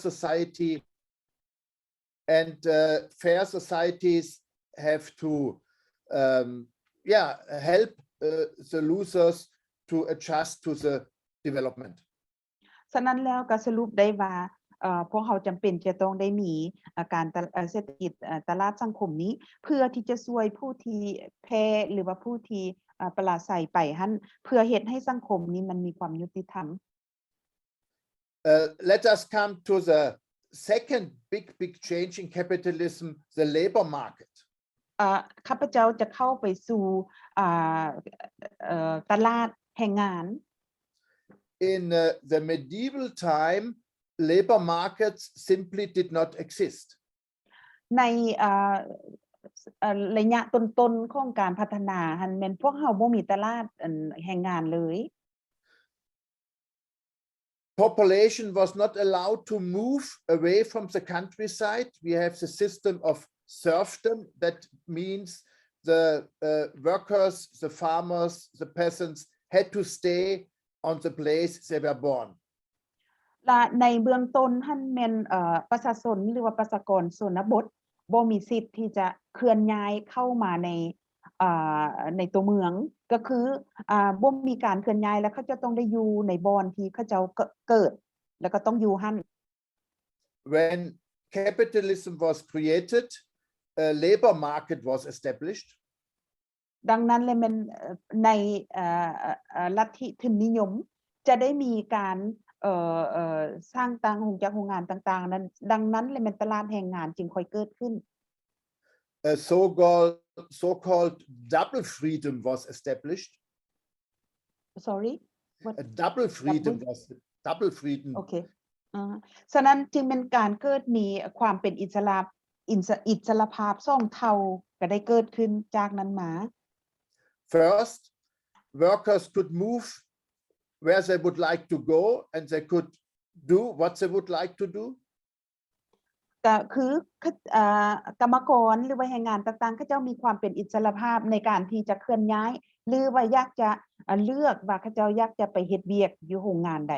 society, and uh, fair societies have to, um, yeah, help uh, the losers to adjust to the development. ສະນັ້ນແລ້ວກໍສະຫຼຸບໄດ້ວ່າ ເອີ ພວກເຮົາຈຳເປັນຈະຕ້ອງໄດ້ມີ ອາ ການຕະ ເອີ ເສດຖະກິດ ເອີ ຕະຫຼາດສັງຄົມນີ້ ເພື່ອທີ່ຈະຊ່ວຍຜູ້ທີ່ແພ້ ຫຼືວ່າຜູ້ທີ່ ເອີ ປະລາໄຊໄປຫັ້ນ ເພື່ອເຮັດໃຫ້ສັງຄົມນີ້ມັນມີຄວາມຍຸຕິທຳ. Uh, let us come to the second big, big change in capitalism, the labor market. ເອີ ຂ້າພະເຈົ້າຈະເຂົ້າໄປສູ່ ອາ ເອີ ຕະຫຼາດແຮງງານ. In uh, the medieval time, labor markets simply did not exist. ໃນ ເອີ ເອີ ໄລຍະຕົ້ນໆຂອງການພັດທະນາຫັ້ນ ແມ່ນພວກເຮົາບໍ່ມີຕະຫຼາດ ອັນ ແຮງງານເລີຍ. Population was not allowed to move away from the countryside. We have the system of serfdom. That means the uh, workers, the farmers, the peasants had to stay on the place they were born. ລະໃນເບື້ອງຕົ້ນຫັ້ນແມ່ນ ເອີ ປະຊາຊົນ ຫຼືວ່າປະຊາກອນຊົນນະບົດ ບໍ່ມີສິດທີ່ຈະເຄື່ອນຍ້າຍເຂົ້າມາໃນ ເອີ ໃນຕົວເມືອງ ກໍຄື ອາ ບໍ່ມີການເຄື່ອນຍ້າຍ ແລະ ເຂົາເຈົ້າຕ້ອງໄດ້ຢູ່ໃນບ່ອນທີ່ເຂົາເຈົ້າເກີດ ແລ້ວກໍຕ້ອງຢູ່ຫັ້ນ. When capitalism was created, a labor market was established. ດັ່ງນັ້ນແລະແມ່ນ ເອີ ໃນ ເອີ ເອີ ເອີ ລັດທິທຶນນິຍົມ ຈະໄດ້ມີການ ເອີ ເອີ ສ້າງຕັ້ງໂຮງຈັກໂຮງງານຕ່າງໆນັ້ນ ດັ່ງນັ້ນແລະແມ່ນຕະຫຼາດແຮງງານຈຶ່ງຄ່ອຍເກີດຂຶ້ນ. A so-called, so-called double freedom was established. Sorry? What? A double freedom Double? was, double freedom. ໂອເຄ ອາ ສະນັ້ນຈຶ່ງແມ່ນການເກີດມີຄວາມເປັນອິດສະຫຼະ ອິນສະ ອິດສະຫຼະພາບສອງເທົ່າກໍໄດ້ເກີດຂຶ້ນຈາກນັ້ນມາ. First, workers could move where they would like to go and they could do what they would like to do. ກໍຄື ເອີ ກຳມະກອນ ຫຼືວ່າແຮງງານຕ່າງໆ ເຂົາເຈົ້າມີຄວາມເປັນອິດສະຫຼະພາບໃນການທີ່ຈະເຄື່ອນຍ້າຍ ຫຼືວ່າຢາກຈະ ເອີ ເລືອກວ່າເຂົາເຈົ້າຢາກຈະໄປເຮັດວຽກຢູ່ໂຮງງານໃດ.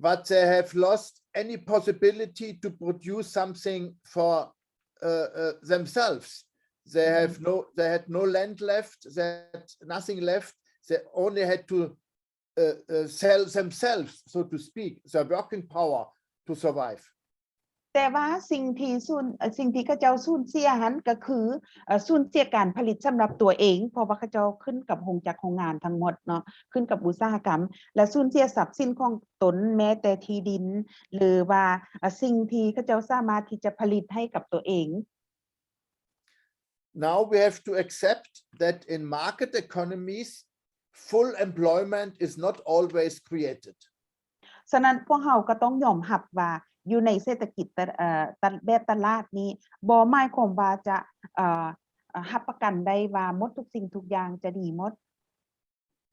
But they have lost any possibility to produce something for uh, uh, themselves. They have no, they had no land left, they had nothing left. They only had to uh, uh, sell themselves, so to speak, their working power to survive. ແຕ່ວ່າສິ່ງທີ່ສູນ ເອີ ສິ່ງທີ່ເຂົາເຈົ້າສູນເສຍຫັ້ນກໍຄື ເອີ ສູນເສຍການຜະລິດສຳລັບຕົວເອງ ເພາະວ່າເຂົາເຈົ້າຂຶ້ນກັບໂຮງຈັກໂຮງງານທັງໝົດເນາະ ຂຶ້ນກັບອຸດສາຫະກຳ ແລະ ສູນເສຍຊັບສິນຂອງຕົນ ແມ້ແຕ່ທີ່ດິນ ຫຼືວ່າ ເອີ ສິ່ງທີ່ເຂົາເຈົ້າສາມາດທີ່ຈະຜະລິດໃຫ້ກັບຕົວເອງ. Now we have to accept that in market economies, full employment is not always created. ສະນັ້ນພວກເຮົາກໍຕ້ອງຍອມຮັບວ່າ ຢູ່ໃນເສດຖະກິດຕະ ເອີ ຕະ ແບບຕະຫຼາດນີ້ ບໍ່ໝາຍຄວາມວ່າຈະ ເອີ ຮັບປະກັນໄດ້ວ່າໝົດທຸກສິ່ງທຸກຢ່າງຈະດີໝົດ.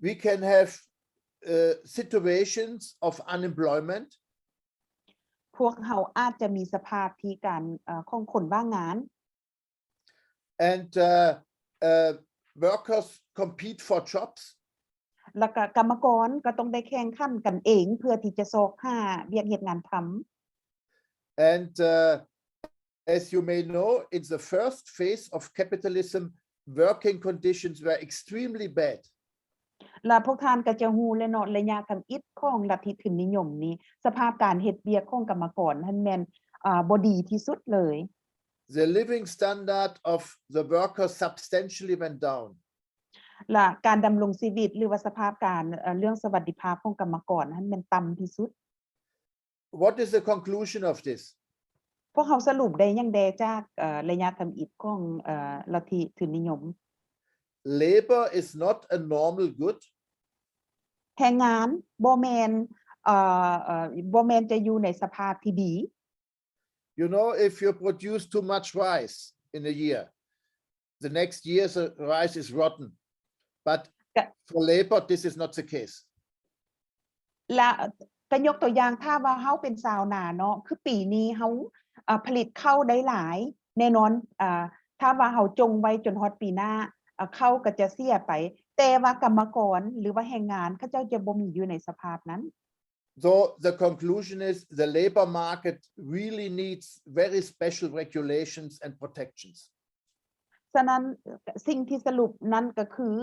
We can have uh, situations of unemployment. ພວກເຮົາອາດຈະມີສະພາບທີ່ການ ເອີ ຂອງຄົນວ່າງງານ. And uh, uh, workers compete for jobs. ແລ້ວກໍກຳມະກອນກໍຕ້ອງໄດ້ແຂ່ງຂັນກັນເອງ ເພື່ອທີ່ຈະຊອກຫາວຽກເຮັດງານທຳ. And uh, as you may know, in the first phase of capitalism, working conditions were extremely bad. ແລະພວກທ່ານກໍຈະຮູ້ແຫຼະເນາະ ໄລຍະທຳອິດຂອງລັດທິທຶນນິຍົມນີ້ ສະພາບການເຮັດວຽກຂອງກຳມະກອນຫັ້ນແມ່ນ ອາ ບໍ່ດີທີ່ສຸດເລີຍ. The living standard of the worker substantially went down. ແລະການດຳລົງຊີວິດ ຫຼືວ່າສະພາບການ ເອີ ເລື່ອງສະຫວັດດີພາບຂອງກຳມະກອນຫັ້ນແມ່ນຕ່ຳທີ່ສຸດ. What is the conclusion of this? ພວກເຮົາສະຫຼຸບໄດ້ຫຍັງແດ່ຈາກ ເອີ ໄລຍະທຳອິດຂອງ ເອີ ລັດທິທຶນນິຍົມ? Labor is not a normal good. ແຮງງານບໍ່ແມ່ນ ເອີ ເອີ ບໍ່ແມ່ນຈະຢູ່ໃນສະພາບທີ່ດີ. You know, if you produce too much rice in a year, the next year the rice is rotten. But for labor, this is not the case. ລະກໍຍົກຕົວຢ່າງ ຖ້າວ່າເຮົາເປັນຊາວນາເນາະ ຄືປີນີ້ເຮົາ ເອີ ຜະລິດເຂົ້າໄດ້ຫຼາຍ ແນ່ນອນ ເອີ ຖ້າວ່າເຮົາຈົ່ງໄວ້ຈົນຮອດປີໜ້າ ເອີ ເຂົ້າກໍຈະເສຍໄປ ແຕ່ວ່າກຳມະກອນ ຫຼືວ່າແຮງງານ ເຂົາເຈົ້າຈະບໍ່ມີຢູ່ໃນສະພາບນັ້ນ. So the conclusion is the labor market really needs very special regulations and protections. ສະນັ້ນ ສິ່ງທີ່ສະຫຼຸບນັ້ນກໍຄື ອ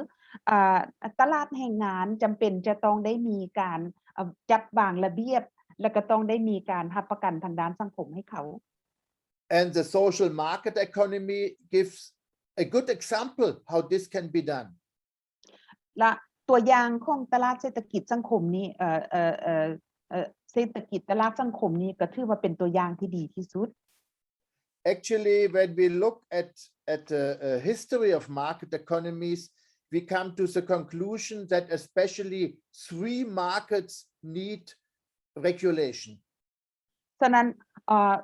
າ ຕະຫຼາດແຮງງານຈຳເປັນຈະຕ້ອງໄດ້ມີການ ອາ ຈັດວາງລະບຽບ ແລະ ກໍຕ້ອງໄດ້ມີການຮັບປະກັນທາງດ້ານສັງຄົມໃຫ້ເຂົາ. And the social market economy gives a good example how this can be done. ລະຕົວຢ່າງຂອງຕະຫຼາດເສດຖະກິດສັງຄົມນີ້ ເອີ ເອີ ເອີ ເອີ ເສດຖະກິດຕະຫຼາດສັງຄົມນີ້ກໍຖືວ່າເປັນຕົວຢ່າງທີ່ດີທີ່ສຸດ. Actually, when we look at, at the, uh, history of market economies, we come to the conclusion that especially free markets need regulation. ສະນັ້ນ ເອີ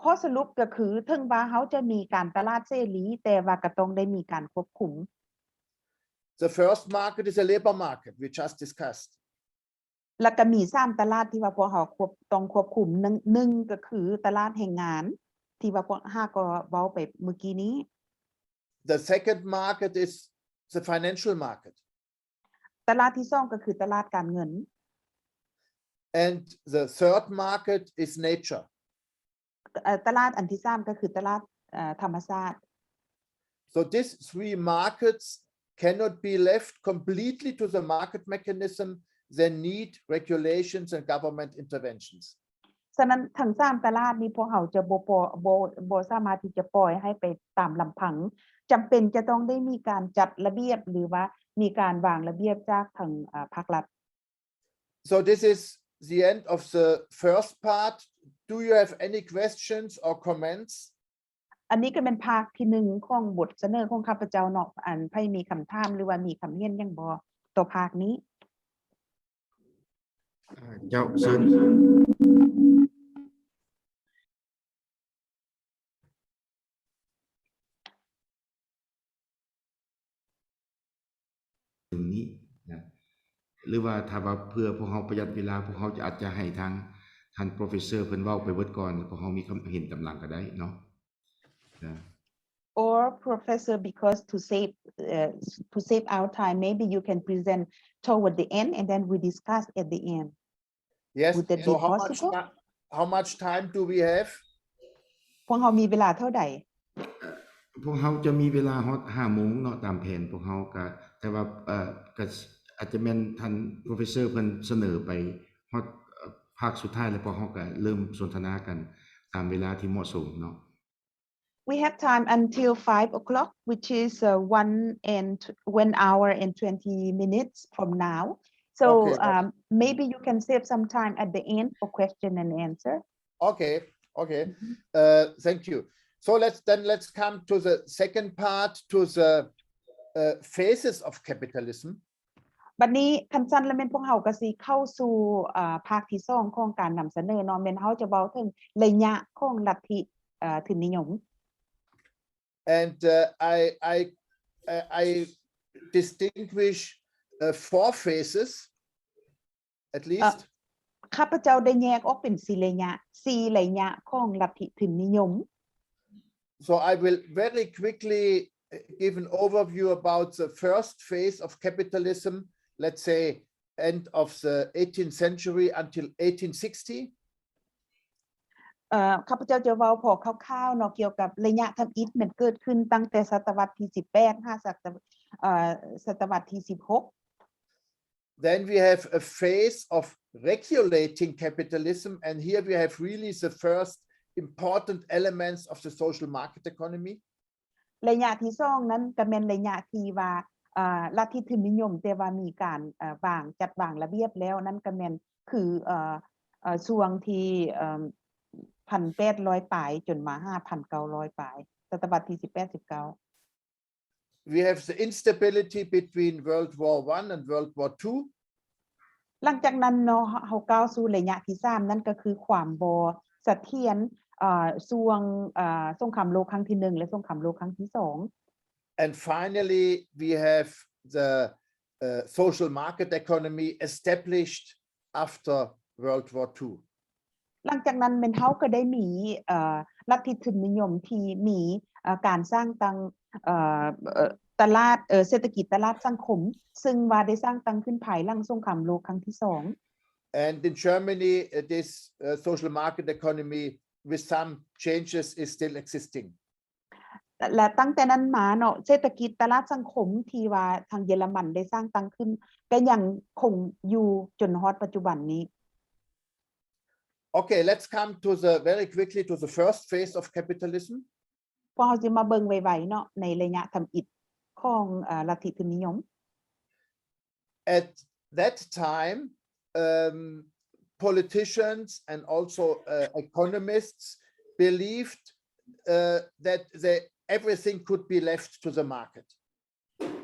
ຂໍ້ສະຫຼຸບກໍຄື ເຖິງວ່າເຮົາຈະມີການຕະຫຼາດເສລີ ແຕ່ວ່າກໍຕ້ອງໄດ້ມີການຄວບຄຸມ. The first market is a labor market, we just discussed. ແລ້ວກໍມີສາມຕະຫຼາດທີ່ວ່າພວກເຮົາຄວບ ຕ້ອງຄວບຄຸມ ໜຶ່ງ ໜຶ່ງກໍຄືຕະຫຼາດແຮງງານ ທີ່ວ່າພວກເຮົາກໍເວົ້າໄປມື້ກີ້ນີ້. The second market is the financial market. ຕະຫຼາດທີສອງກໍຄືຕະຫຼາດການເງິນ. And the third market is nature. ເອີ ຕະຫຼາດອັນທີສາມກໍຄືຕະຫຼາດ ເອີ ທຳມະຊາດ. So these three markets cannot be left completely to the market mechanism. They need regulations and government interventions. ສະນັ້ນທັງສາມຕະຫຼາດນີ້ພວກເຮົາຈະບໍ່ ບໍ່ ບໍ່ ບໍ່ສາມາດທີ່ຈະປ່ອຍໃຫ້ໄປຕາມລຳພັງ. ຈຳເປັນຈະຕ້ອງໄດ້ມີການຈັດລະບຽບ ຫຼືວ່າມີການວາງລະບຽບຈາກທາງ ເອີ ພາກລັດ. So this is the end of the first part. Do you have any questions or comments? ອັນນີ້ກໍແມ່ນພາກທີໜຶ່ງຂອງບົດສະເໜີຂອງຂ້າພະເຈົ້າເນາະ. ອັນໃຜມີຄຳຖາມ ຫຼືວ່າມີຄຳເຫັນຫຍັງບໍ່ຕໍ່ພາກນີ້? ເຈົ້າ ເຊີນ. ເລື່ອງນີ້ນະ ຫຼືວ່າຖ້າວ່າເພື່ອພວກເຮົາປະຢັດເວລາ ພວກເຮົາຈະ ອາດຈະໃຫ້ທາງທ່ານ professor ເພິ່ນເວົ້າໄປເບິດກ່ອນ ແລ້ວພວກເຮົາມີຄຳເຫັນຕາມຫຼັງກໍໄດ້ເນາະ. Or professor, because to save, uh, to save our time, maybe you can present toward the end and then we discuss at the end. Yes. Would that be possible? How much time do we have? ພວກເຮົາມີເວລາເທົ່າໃດ? ພວກເຮົາຈະມີເວລາຮອດຫ້າໂມງເນາະ ຕາມແຜນພວກເຮົາກະ ແຕ່ວ່າ ເອີ ກະອາດຈະແມ່ນທ່ານ professor ເພິ່ນສະເໜີໄປຮອດ ເອີ ພາກສຸດທ້າຍ ແລ້ວພວກເຮົາກະເລີ່ມສົນທະນາກັນຕາມເວລາທີ່ເໝາະສົມເນາະ. We have time until five o'clock, which is, uh, one and, one hour and twenty minutes from now. So, um, maybe you can save some time at the end for question and answer. Okay, okay. Uh, thank you. So let's, then let's come to the second part, to the, uh, phases of capitalism. ບັດນີ້ຄັນຊັ້ນແລ້ວແມ່ນພວກເຮົາກໍຊິເຂົ້າສູ່ ເອີ ພາກທີສອງຂອງການນຳສະເໜີເນາະ ແມ່ນເຮົາຈະເວົ້າເຖິງໄລຍະຂອງລັດທິ ເອີ ທຶນນິຍົມ. And, uh, I, I, uh, I distinguish, uh, four phases at least. ຂ້າພະເຈົ້າໄດ້ແຍກອອກເປັນສີ່ໄລຍະ, ສີ່ໄລຍະຂອງລັດທິທຶນນິຍົມ. So I will very quickly, uh, give an overview about the first phase of capitalism, let's say, end of the eighteenth century until eighteen sixty. ເອີ ຂ້າພະເຈົ້າຈະເວົ້າພໍຄ່າວໆເນາະ ກ່ຽວກັບໄລຍະທຳອິດ ແມ່ນເກີດຂຶ້ນຕັ້ງແຕ່ສະຕະວັດທີສິບແປດ ຫາສະຕະ ເອີ ສະຕະວັດທີສິບຫົກ. Then we have a phase of regulating capitalism, and here we have really the first important elements of the social market economy. ໄລຍະທີສອງນັ້ນກໍແມ່ນໄລຍະທີ່ວ່າ ເອີ ລັດທິທຶນນິຍົມ ແຕ່ວ່າມີການ ເອີ ວາງ ຈັດວາງລະບຽບແລ້ວ ນັ້ນກໍແມ່ນຄື ເອີ ເອີ ຊ່ວງທີ່ ເອີ ພັນແປດຮ້ອຍປາຍ ຈົນມາຫາພັນເກົ້າຮ້ອຍປາຍ ສະຕະວັດທີສິບແປດ ສິບເກົ້າ. We have the instability between World War One and World War Two. ຫຼັງຈາກນັ້ນເນາະ ເຮົາກ້າວສູ່ໄລຍະທີສາມ ນັ້ນກໍຄືຄວາມບໍ່ສະຖຽນ ເອີ ຊ່ວງ ເອີ ສົງຄາມໂລກຄັ້ງທີໜຶ່ງ ແລະ ສົງຄາມໂລກຄັ້ງທີສອງ. And finally, we have the, uh, social market economy established after World War Two. ຫຼັງຈາກນັ້ນແມ່ນເຮົາກໍໄດ້ມີ ເອີ ລັດທິທຶນນິຍົມທີ່ມີ ເອີ ການສ້າງຕັ້ງ ເອີ ເອີ ຕະຫຼາດ ເອີ ເສດຖະກິດຕະຫຼາດສັງຄົມ ຊຶ່ງວ່າໄດ້ສ້າງຕັ້ງຂຶ້ນພາຍຫຼັງສົງຄາມໂລກຄັ້ງທີສອງ. And in Germany, uh, this uh, social market economy with some changes is still existing. ແລະ ຕັ້ງແຕ່ນັ້ນມາເນາະ ເສດຖະກິດຕະຫຼາດສັງຄົມທີ່ວ່າທາງເຢຍລະມັນໄດ້ສ້າງຕັ້ງຂຶ້ນ ກໍຍັງຄົງຢູ່ຈົນຮອດປັດຈຸບັນນີ້. Okay, let's come to the very quickly to the first phase of capitalism. ພວກເຮົາຊິມາເບິ່ງໄວໆເນາະ ໃນໄລຍະທຳອິດຂອງ ເອີ ລັດທິທຶນນິຍົມ. At that time, um, politicians and also uh, economists believed uh, that they, everything could be left to the market.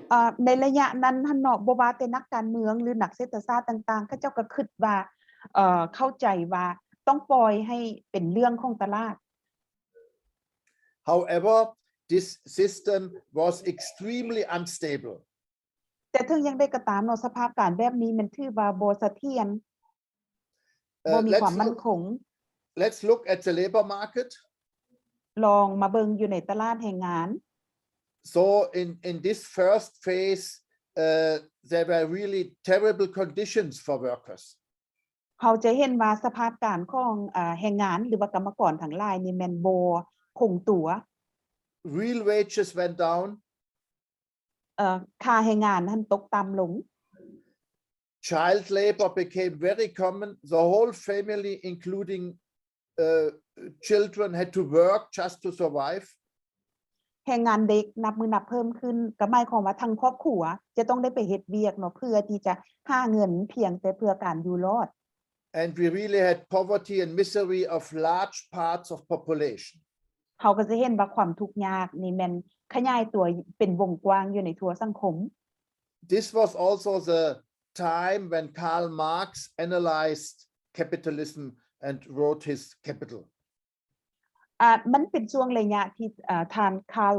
ເອີ ໃນໄລຍະນັ້ນຫັ້ນເນາະ ບໍ່ວ່າແຕ່ນັກການເມືອງ ຫຼື ນັກເສດຖະສາດຕ່າງໆ ເຂົາເຈົ້າກໍຄິດວ່າ ເອີ ເຂົ້າໃຈວ່າຕ້ອງປ່ອຍໃຫ້ເປັນເລື່ອງຂອງຕະຫຼາດ. However, this system was extremely unstable. ແຕ່ເຖິງຢ່າງໃດກໍຕາມເນາະ ສະພາບການແບບນີ້ແມ່ນຖືວ່າບໍ່ສະຖຽນ Uh, ບໍ່ມີຄວາມ let's ໝັ້ນ look, ຄົງ. Let's look at the labor market. ລອງມາເບິ່ງຢູ່ໃນຕະຫຼາດແຮງງານ. So in, in this first phase, uh, there were really terrible conditions for workers. ເຮົາຈະເຫັນວ່າສະພາບການຂອງ ເອີ ແຮງງານ ຫຼືວ່າກຳມະກອນທັງຫຼາຍນີ້ແມ່ນບໍ່ຄົງຕົວ. Real wages went down. ເອີ ຄ່າແຮງງານຫັ້ນຕົກຕ່ຳລົງ. Child labor became very common. The whole family, including uh, children, had to work just to survive. ແຮງງານເດັກນັບມື້ນັບເພີ່ມຂຶ້ນ ກໍໝາຍຄວາມວ່າທັງຄອບຄົວຈະຕ້ອງໄດ້ໄປເຮັດວຽກເນາະ ເພື່ອທີ່ຈະຫາເງິນພຽງແຕ່ເພື່ອການຢູ່ລອດ. And we really had poverty and misery of large parts of population. ເຮົາກໍຈະເຫັນວ່າຄວາມທຸກຍາກນີ້ແມ່ນຂະຫຍາຍຕົວເປັນວົງກວ້າງຢູ່ໃນທົ່ວສັງຄົມ. This was also the time when Karl Marx analyzed capitalism and wrote his Capital. ອ່າ ມັນເປັນຊ່ວງໄລຍະທີ່ ອ່າ ທ່ານ Karl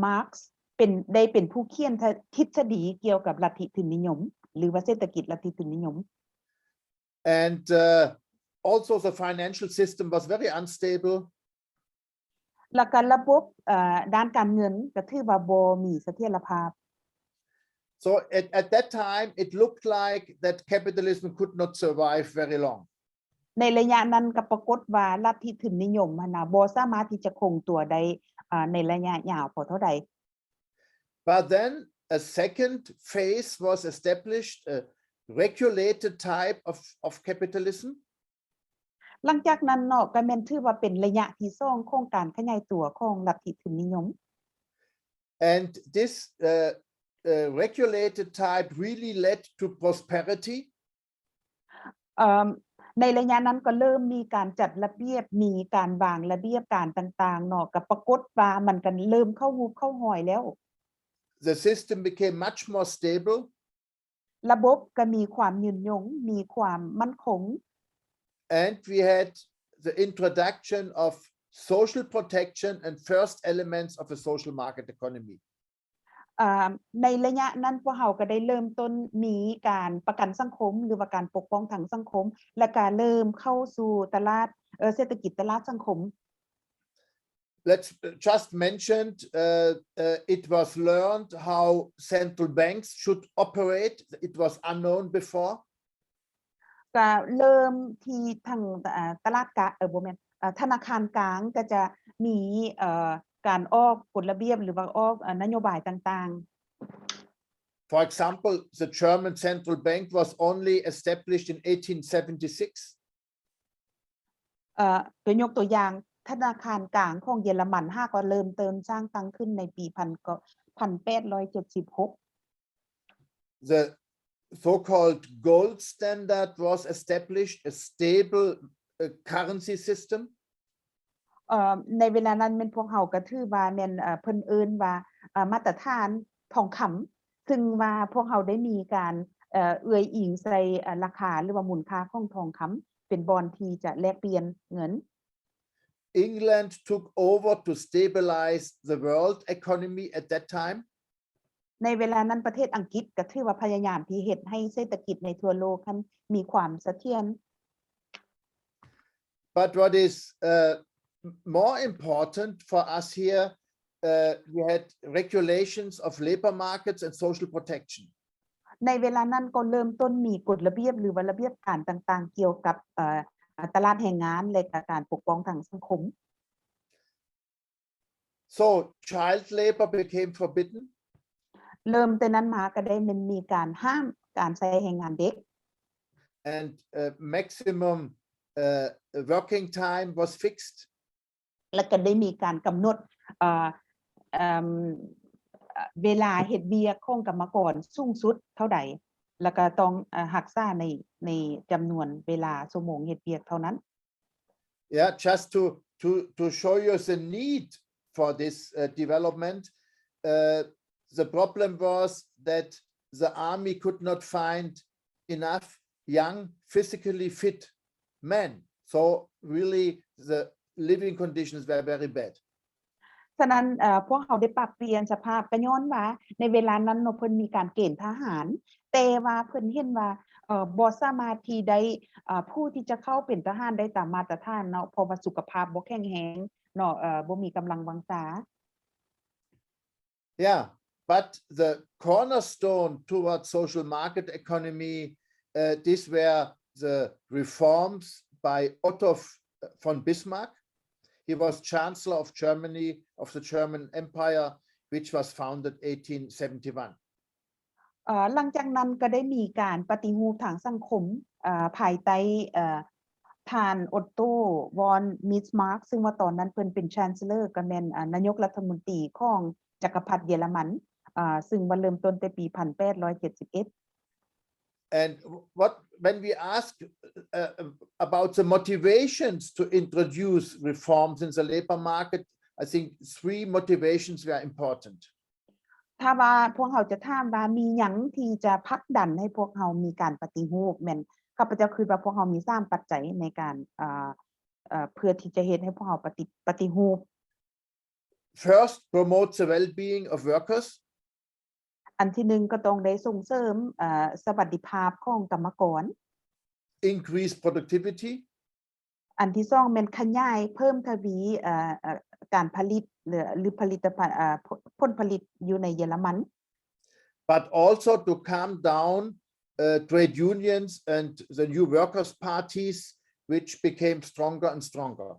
Marx ເປັນ ໄດ້ເປັນຜູ້ຂຽນ ທ- ທິດສະດີກ່ຽວກັບລັດທິທຶນນິຍົມ ຫຼືວ່າເສດຖະກິດລັດທິທຶນນິຍົມ. And uh, also the financial system was very unstable. ແລ້ວກໍລະບົບ ເອີ ດ້ານການເງິນກໍຖືວ່າບໍ່ມີສະຖຽນລະພາບ. So at, at that time, it looked like that capitalism could not survive very long. ໃນໄລຍະນັ້ນກໍປາກົດວ່າລັດທິທຶນນິຍົມຫັ້ນນະ ບໍ່ສາມາດທີ່ຈະຄົງຕົວໄດ້ ເອີ ໃນໄລຍະຍາວພໍເທົ່າໃດ. But then a second phase was established, a regulated type of, of capitalism. ຫຼັງຈາກນັ້ນເນາະ ກໍແມ່ນຖືວ່າເປັນໄລຍະທີສອງຂອງການຂະຫຍາຍຕົວຂອງລັດທິທຶນນິຍົມ. And this uh, uh, regulated type really led to prosperity. ເອີ ໃນໄລຍະນັ້ນກໍເລີ່ມມີການຈັດລະບຽບ ມີການວາງລະບຽບການຕ່າງໆເນາະ ກໍປາກົດວ່າມັນກໍເລີ່ມເຂົ້າຮູບເຂົ້າຮອຍແລ້ວ. The system became much more stable. ລະບົບກໍມີຄວາມຍືນຍົງ ມີຄວາມໝັ້ນຄົງ. And we had the introduction of social protection and first elements of a social market economy. ເອີ ໃນໄລຍະນັ້ນພວກເຮົາກໍໄດ້ເລີ່ມຕົ້ນມີການປະກັນສັງຄົມ ຫຼືວ່າການປົກປ້ອງທາງສັງຄົມ ແລະກະເລີ່ມເຂົ້າສູ່ຕະຫຼາດ ເອີ ເສດຖະກິດຕະຫຼາດສັງຄົມ. Let's uh, just mentioned uh, uh, it was learned how central banks should operate. It was unknown before. ກະເລີ່ມທີ່ທາງ ເອີ ຕະຫຼາດກາ ເອີ ບໍ່ແມ່ນ ເອີ ທະນາຄານກາງກໍຈະມີ ເອີ ການອອກກົດລະບຽບ ຫຼືວ່າອອກ ເອີ ນະໂຍບາຍຕ່າງໆ. For example, the German central bank was only established in eighteen seventy-six. ເອີ ຕົວຍົກຕົວຢ່າງ ທະນາຄານກາງຂອງເຢຍລະມັນຫາກໍເລີ່ມຕົ້ນສ້າງຕັ້ງຂຶ້ນໃນປີພັນ ກໍ ພັນແປດຮ້ອຍເຈັດສິບຫົກ. The so-called gold standard was established, a stable uh, currency system. ເອີ ໃນເວລານັ້ນແມ່ນພວກເຮົາກໍຖືວ່າແມ່ນ ເອີ ເພິ່ນເອີ້ນວ່າ ເອີ ມາດຕະຖານທອງຄຳ ຊຶ່ງວ່າພວກເຮົາໄດ້ມີການ ເອີ ເອື້ອຍອີງໃສ່ ເອີ ລາຄາ ຫຼືວ່າມູນຄ່າຂອງທອງຄຳ ເປັນບ່ອນທີ່ຈະແລກປ່ຽນເງິນ. England took over to stabilize the world economy at that time. ໃນເວລານັ້ນປະເທດອັງກິດກໍຖືວ່າພະຍາຍາມທີ່ເຮັດໃຫ້ເສດຖະກິດໃນທົ່ວໂລກຫັ້ນມີຄວາມສະຖຽນ. But what is uh, more important for us here, uh, we had regulations of labor markets and social protection. ໃນເວລານັ້ນກໍເລີ່ມຕົ້ນມີກົດລະບຽບ ຫຼືວ່າລະບຽບການຕ່າງໆ ກ່ຽວກັບ ເອີ ຕະຫຼາດແຮງງານ ແລະກະການປົກປ້ອງທາງສັງຄົມ. So child labor became forbidden. ເລີ່ມແຕ່ນັ້ນມາກໍໄດ້ແມ່ນມີການຫ້າມການໃຊ້ແຮງງານເດັກ. And uh, maximum uh, working time was fixed. ແລະກໍໄດ້ມີການກຳນົດ ເອີ ເວລາເຮັດວຽກຂອງກຳມະກອນສູງສຸດເທົ່າໃດ ແລະກໍຕ້ອງຮັກສາໃນໃນຈຳນວນເວລາຊົ່ວໂມງເຮັດວຽກເທົ່ານັ້ນ. Yeah, just to to to show you the need for this uh, development, uh, the problem was that the army could not find enough young, physically fit men. So really, the living conditions were very bad. ສະນັ້ນ ເອີ ພວກເຮົາໄດ້ປັບປ່ຽນສະພາບ ກໍຍ້ອນວ່າໃນເວລານັ້ນເນາະ ເພິ່ນມີການເກນທະຫານ ແຕ່ວ່າເພິ່ນເຫັນວ່າ ເອີ ບໍ່ສາມາດທີ່ໄດ້ ເອີ ຜູ້ທີ່ຈະເຂົ້າເປັນທະຫານໄດ້ຕາມມາດຕະຖານເນາະ ເພາະວ່າສຸຂະພາບບໍ່ແຂງແຮງເນາະ ເອີ ບໍ່ມີກຳລັງວັງຊາ. Yeah, but the cornerstone towards social market economy, uh, these were the reforms by Otto von Bismarck. He was Chancellor of Germany, of the German Empire, which was founded eighteen seventy-one. ເອີ ຫຼັງຈາກນັ້ນກໍໄດ້ມີການປະຕິຮູບທາງສັງຄົມ ເອີ ພາຍໃຕ້ ເອີ ທ່ານ Otto von Bismarck ຊຶ່ງວ່າຕອນນັ້ນເພິ່ນເປັນ Chancellor ກໍແມ່ນ ເອີ ນາຍົກລັດຖະມົນຕີຂອງຈັກກະພັດເຢຍລະມັນ ເອີ ຊຶ່ງວ່າເລີ່ມຕົ້ນແຕ່ປີພັນແປດຮ້ອຍເຈັດສິບເອັດ. And what when we ask uh, about the motivations to introduce reforms in the labor market, I think three motivations were important. ຖ້າວ່າພວກເຮົາຈະຖາມວ່າມີຫຍັງທີ່ຈະຜັກດັນໃຫ້ພວກເຮົາມີການປະຕິຮູບ ແມ່ນຂ້າພະເຈົ້າຄິດວ່າພວກເຮົາມີສາມປັດໄຈໃນການ ເອີ ເອີ ເພື່ອທີ່ຈະເຮັດໃຫ້ພວກເຮົາປະຕິ ປະຕິຮູບ. First, promote the well-being of workers. ອັນທີໜຶ່ງກໍຕ້ອງໄດ້ສົ່ງເສີມ ເອີ ສະຫວັດດີພາບຂອງກຳມະກອນ. Increase productivity. ອັນທີສອງແມ່ນຂະຫຍາຍເພີ່ມທະວີ ເອີ ເອີ ການຜະລິດ ຫຼື ຫຼື ຜະລິດຕະພັນ ເອີ ຜົນ ຜົນຜະລິດຢູ່ໃນເຢຍລະມັນ. But also to calm down uh, trade unions and the new workers' parties, which became stronger and stronger.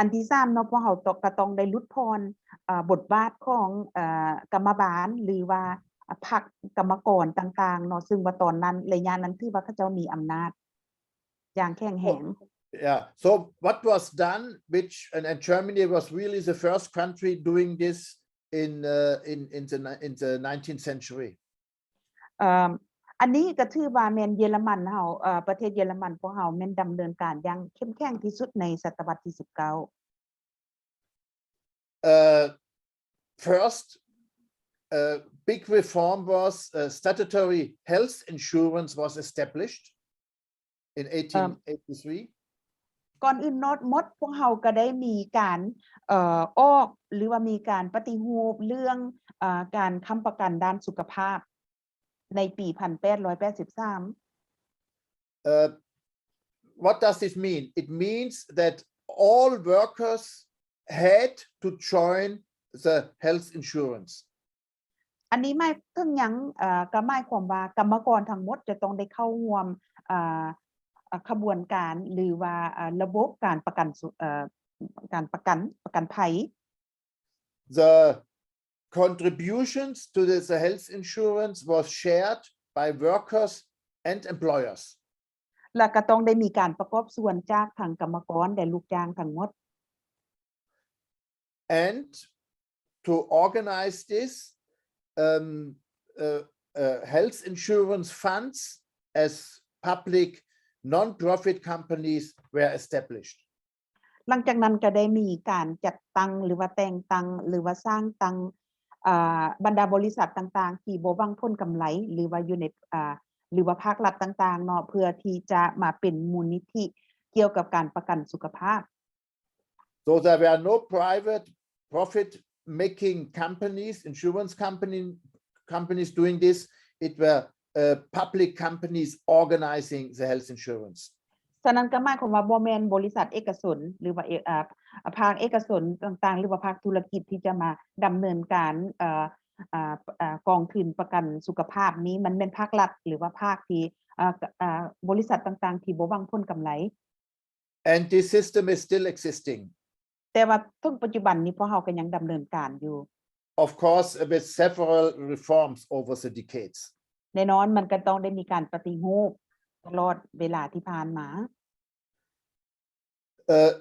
ອັນທີສາມເນາະ ພວກເຮົາກໍຕ້ອງໄດ້ຫຼຸດຜ່ອນ ເອີ ບົດບາດຂອງ ເອີ ກຳມະບານ ຫຼືວ່າ ເອີ ພັກກຳມະກອນຕ່າງໆເນາະ ຊຶ່ງວ່າຕອນນັ້ນ ໄລຍະນັ້ນຖືວ່າເຂົາເຈົ້າມີອຳນາດຢ່າງແຂງແຮງ. Yeah. So what was done, which and, and Germany was really the first country doing this in uh, in in the in the nineteenth century. ເອີ ອັນນີ້ກໍຖືວ່າແມ່ນເຢຍລະມັນເຮົາ ເອີ ປະເທດເຢຍລະມັນພວກເຮົາແມ່ນດຳເນີນການຢ່າງເຂັ້ມແຂງທີ່ສຸດໃນສະຕະວັດທີສິບເກົ້າ. Uh, first uh, big reform was uh, statutory health insurance was established in eighteen eighty-three. ກ່ອນອື່ນໝົດ ພວກເຮົາກໍໄດ້ມີການ ເອີ ອອກ ຫຼືວ່າມີການປະຕິຮູບເລື່ອງ ເອີ ການຄ້ຳປະກັນດ້ານສຸຂະພາບ ໃນປີພັນແປດຮ້ອຍແປດສິບສາມ. Uh, what does this mean? It means that all workers had to join the health insurance. ອັນນີ້ໝາຍເຖິງຫຍັງ? ເອີ ກໍໝາຍຄວາມວ່າກຳມະກອນທັງໝົດຈະຕ້ອງໄດ້ເຂົ້າຮ່ວມ ເອີ ຂະບວນການ ຫຼືວ່າ ເອີ ລະບົບການປະກັນ ເອີ ການປະກັນ ປະກັນໄພ. The contributions to the, the health insurance was shared by workers and employers. ແລະກໍຕ້ອງໄດ້ມີການປະກອບສ່ວນຈາກທັງກຳມະກອນ ແລະ ລູກຈ້າງທັງໝົດ. And to organize this, um, uh, uh, health insurance funds as public non-profit companies were established. ຫຼັງຈາກນັ້ນກໍໄດ້ມີການຈັດຕັ້ງ ຫຼືວ່າແຕ່ງຕັ້ງ ຫຼືວ່າສ້າງຕັ້ງ ເອີ ບັນດາບໍລິສັດຕ່າງໆ ທີ່ບໍ່ຫວັງຜົນກຳໄລ ຫຼືວ່າຢູ່ໃນ ເອີ ຫຼືວ່າພາກລັດຕ່າງໆເນາະ ເພື່ອທີ່ຈະມາເປັນມູນນິທິກ່ຽວກັບການປະກັນສຸຂະພາບ. So there were no private profit making companies, insurance company, companies doing this. It were uh, public companies organizing the health insurance. ສະນັ້ນກໍໝາຍຄວາມວ່າບໍ່ແມ່ນບໍລິສັດເອກະຊົນ ຫຼືວ່າ ເອ ອາ ພາກເອກະຊົນຕ່າງໆ ຫຼືວ່າພາກທຸລະກິດທີ່ຈະມາດຳເນີນການ ເອີ ອ່າ ອ່າ ກອງທຶນປະກັນສຸຂະພາບນີ້ ມັນແມ່ນພາກລັດ ຫຼືວ່າພາກທີ່ ອ່າ ອ່າ ບໍລິສັດຕ່າງໆທີ່ບໍ່ຫວັງຜົນກຳໄລ. And this system is still existing. ແຕ່ວ່າເຖິງປັດຈຸບັນນີ້ ພວກເຮົາກໍຍັງດຳເນີນການຢູ່. Of course, with several reforms over the decades. ແນ່ນອນ ມັນກໍຕ້ອງໄດ້ມີການປະຕິຮູບຕະຫຼອດເວລາທີ່ຜ່ານມາ. Uh,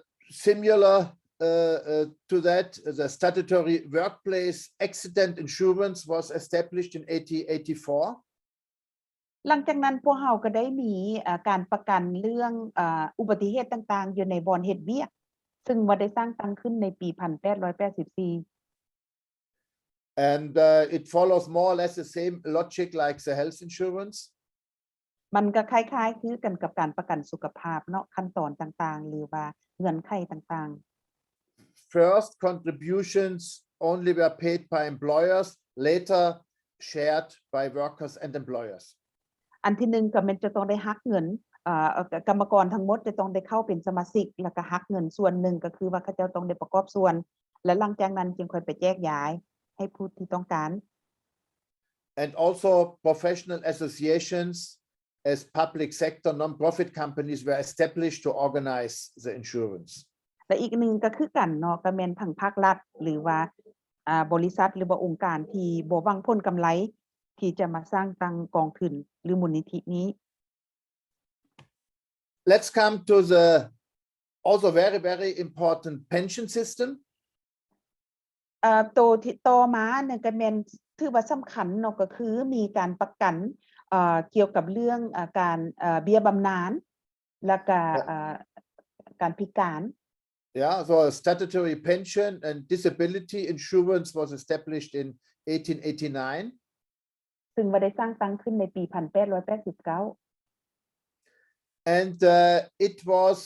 similar, uh, uh, to that, the statutory workplace accident insurance was established in eighteen eighty-four. ຫຼັງຈາກນັ້ນພວກເຮົາກໍໄດ້ມີ ເອີ ການປະກັນເລື່ອງ ເອີ ອຸບັດຕິເຫດຕ່າງໆ ຢູ່ໃນບ່ອນເຮັດວຽກ ຊຶ່ງວ່າໄດ້ສ້າງຕັ້ງຂຶ້ນໃນປີພັນແປດຮ້ອຍແປດສິບສີ່. And, uh, it follows more or less the same logic like the health insurance. ມັນກໍຄ້າຍໆຄືກັນກັບການປະກັນສຸຂະພາບເນາະ ຂັ້ນຕອນຕ່າງໆ ຫຼືວ່າເງື່ອນໄຂຕ່າງໆ. First, contributions only were paid by employers, later shared by workers and employers. ອັນທີໜຶ່ງກໍແມ່ນຈະຕ້ອງໄດ້ຫັກເງິນ ເອີ ກ- ກຳມະກອນທັງໝົດຈະຕ້ອງໄດ້ເຂົ້າເປັນສະມາຊິກ ແລ້ວກໍຫັກເງິນສ່ວນໜຶ່ງ ກໍຄືວ່າເຂົາເຈົ້າຕ້ອງໄດ້ປະກອບສ່ວນ ແລະ ຫຼັງຈາກນັ້ນຈຶ່ງຄ່ອຍໄປແຈກຢາຍໃຫ້ຜູ້ທີ່ຕ້ອງການ. And also professional associations as public sector non-profit companies were established to organize the insurance. ແລະ ອີກໜຶ່ງກໍຄືກັນເນາະ ກໍແມ່ນທັງພາກລັດ ຫຼືວ່າ ອ່າ ບໍລິສັດ ຫຼືວ່າອົງການທີ່ບໍ່ຫວັງຜົນກຳໄລ ທີ່ຈະມາສ້າງຕັ້ງກອງທຶນ ຫຼື ມູນນິທິນີ້. Let's come to the also very, very important pension system. ເອີ ໂຕທີ່ຕໍ່ມານັ້ນກໍແມ່ນຖືວ່າສຳຄັນເນາະ ກໍຄືມີການປະກັນ ເອີ ກ່ຽວກັບເລື່ອງ ເອີ ການ ເອີ ເບ້ຍບຳນານ ແລ້ວກໍ ເອີ ການພິການ. Yeah, so statutory pension and disability insurance was established in eighteen eighty-nine. ຊຶ່ງວ່າໄດ້ສ້າງຕັ້ງຂຶ້ນໃນປີພັນແປດຮ້ອຍແປດສິບເກົ້າ. And, uh, it was,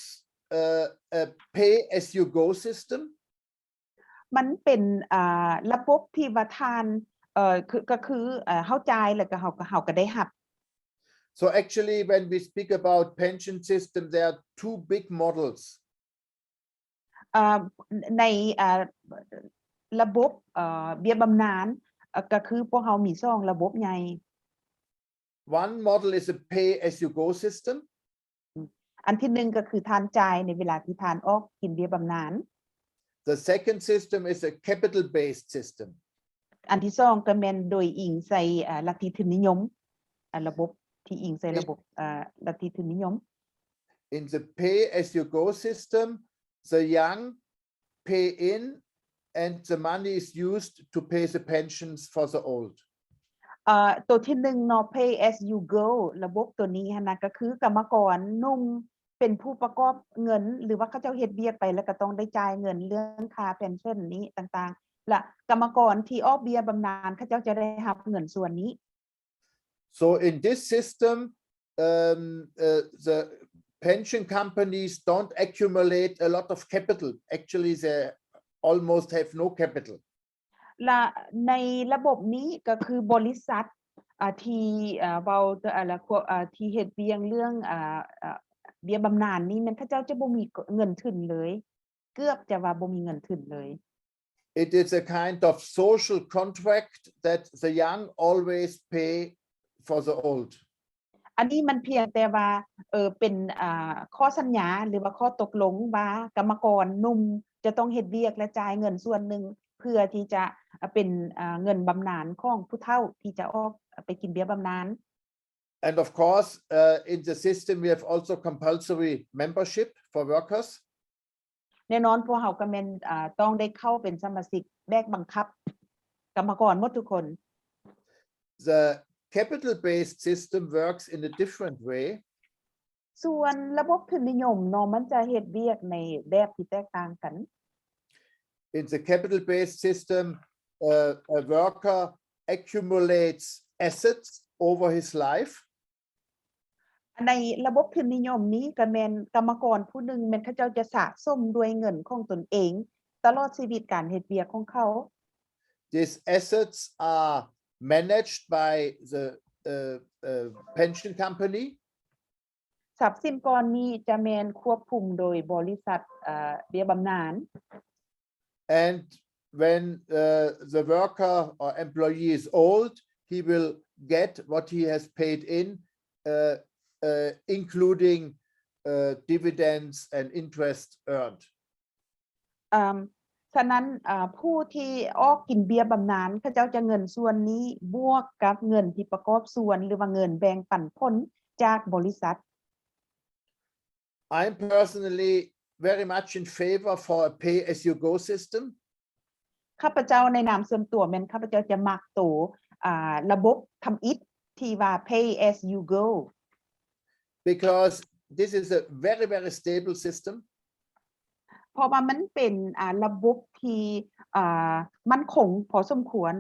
uh, a pay as you go system. ມັນເປັນ ອ່າ ລະບົບທີ່ວ່າທ່ານ ເອີ ຄື ກໍຄື ເອີ ເຮົາຈ່າຍ ແລ້ວກໍເຮົາ ເຮົາກໍໄດ້ຮັບ. So actually, when we speak about pension system, there are two big models. ເອີ ໃນ ເອີ ລະບົບ ເອີ ເບ້ຍບຳນານ ເອີ ກໍຄືພວກເຮົາມີສອງລະບົບໃຫຍ່. One model is a pay as you go system. ອັນທີໜຶ່ງກໍຄືທ່ານຈ່າຍໃນເວລາທີ່ທ່ານອອກກິນເບ້ຍບຳນານ. The second system is a capital based system. ອັນທີສອງກໍແມ່ນໂດຍອີງໃສ່ ເອີ ລັດທິທຶນນິຍົມ ເອີ ລະບົບທີ່ອີງໃສ່ລະບົບ ເອີ ລັດທິທຶນນິຍົມ. In the pay as you go system, the young pay in and the money is used to pay the pensions for the old. ເອີ ໂຕທີໜຶ່ງເນາະ pay as you go ລະບົບໂຕນີ້ຫັ້ນນະ ກໍຄືກຳມະກອນໜຸ່ມເປັນຜູ້ປະກອບເງິນ ຫຼືວ່າເຂົາເຈົ້າເຮັດວຽກໄປ ແລ້ວກໍຕ້ອງໄດ້ຈ່າຍເງິນເລື່ອງຄ່າ pension ນີ້ຕ່າງໆ ແລະ ກຳມະກອນທີ່ອອກເບ້ຍບຳນານ ເຂົາເຈົ້າຈະໄດ້ຮັບເງິນສ່ວນນີ້. So in this system, um, uh, the pension companies don't accumulate a lot of capital. Actually, they almost have no capital. ລະໃນລະບົບນີ້ກໍຄືບໍລິສັດ ອາ ທີ່ ອາ ເວົ້າ ອາ ລະ ອາ ທີ່ເຮັດວຽກເລື່ອງ ອາ ອາ ເບ້ຍບຳນານນີ້ ແມ່ນເຂົາເຈົ້າຈະບໍ່ມີເງິນທຶນເລີຍ ເກືອບຈະວ່າບໍ່ມີເງິນທຶນເລີຍ. It is a kind of social contract that the young always pay for the old. ອັນນີ້ມັນພຽງແຕ່ວ່າ ເອີ ເປັນ ອ່າ ຂໍ້ສັນຍາ ຫຼືວ່າຂໍ້ຕົກລົງວ່າກຳມະກອນໜຸ່ມຈະຕ້ອງເຮັດວຽກ ແລະ ຈ່າຍເງິນສ່ວນໜຶ່ງ ເພື່ອທີ່ຈະ ເປັນ ເງິນບຳນານຂອງຜູ້ເຖົ້າທີ່ຈະອອກໄປກິນເບ້ຍບຳນານ. And of course, uh, in the system, we have also compulsory membership for workers. ແນ່ນອນ ພວກເຮົາກໍແມ່ນ ອາ ຕ້ອງໄດ້ເຂົ້າເປັນສະມາຊິກແບບບັງຄັບ ກຳມະກອນໝົດທຸກຄົນ. The capital-based system works in a different way. ສ່ວນລະບົບທຶນນິຍົມເນາະ ມັນຈະເຮັດວຽກໃນແບບທີ່ແຕກຕ່າງກັນ. In the capital-based system, uh, a worker accumulates assets over his life. ໃນລະບົບທຶນນິຍົມນີ້ກໍແມ່ນກຳມະກອນຜູ້ໜຶ່ງແມ່ນເຂົາເຈົ້າຈະສະສົມດ້ວຍເງິນຂອງຕົນເອງຕະຫຼອດຊີວິດການເຮັດວຽກຂອງເຂົາ. These assets are managed by the, uh, uh, pension company. ຊັບສິນກ້ອນນີ້ຈະແມ່ນຄວບຄຸມໂດຍບໍລິສັດ ເອີ ເບ້ຍບຳນານ. And when uh, the worker or employee is old, he will get what he has paid in, uh, uh, including uh, dividends and interest earned. ເອີ່ມ ສະນັ້ນ ເອີ່ ຜູ້ທີ່ອອກກິນເບ້ຍບຳນານ ເຂົາເຈົ້າຈະເງິນສ່ວນນີ້ບວກກັບເງິນທີ່ປະກອບສ່ວນ ຫຼືວ່າເງິນແບ່ງປັນຜົນຈາກບໍລິສັດ. I'm personally very much in favor for a pay as you go system. ຂ້າພະເຈົ້າໃນນາມສ່ວນຕົວແມ່ນຂ້າພະເຈົ້າຈະມັກໂຕ ອ່າ ລະບົບທຳອິດທີ່ວ່າ pay as you go. Because this is a very, very stable system. ເພາະວ່າມັນເປັນ ອ່າ ລະບົບທີ່ ອ່າ ໝັ້ນຄົງພໍສົມຄວນ.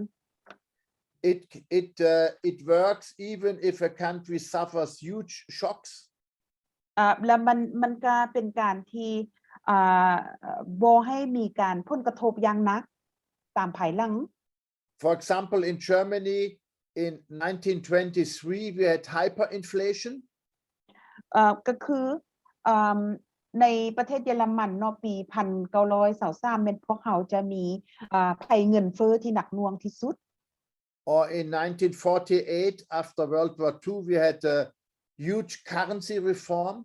It, it, uh, it works even if a country suffers huge shocks. ອ່າ ແລະ ມັນ ມັນກະເປັນການທີ່ ອ່າ ບໍ່ໃຫ້ມີການ ຜົນກະທົບຢ່າງໜັກຕາມພາຍຫຼັງ. For example, in Germany in nineteen twenty-three we had hyperinflation. ເອີ່ ກະຄື ເອີ່ມ ໃນປະເທດເຢຍລະມັນເນາະ ປີພັນເກົ້າຮ້ອຍຊາວສາມ ແມ່ນພວກເຮົາຈະມີ ເອີ່ ໄພເງິນເຟີ້ທີ່ໜັກໜ່ວງທີ່ສຸດ. Or in nineteen forty-eight after World War two we had a huge currency reform.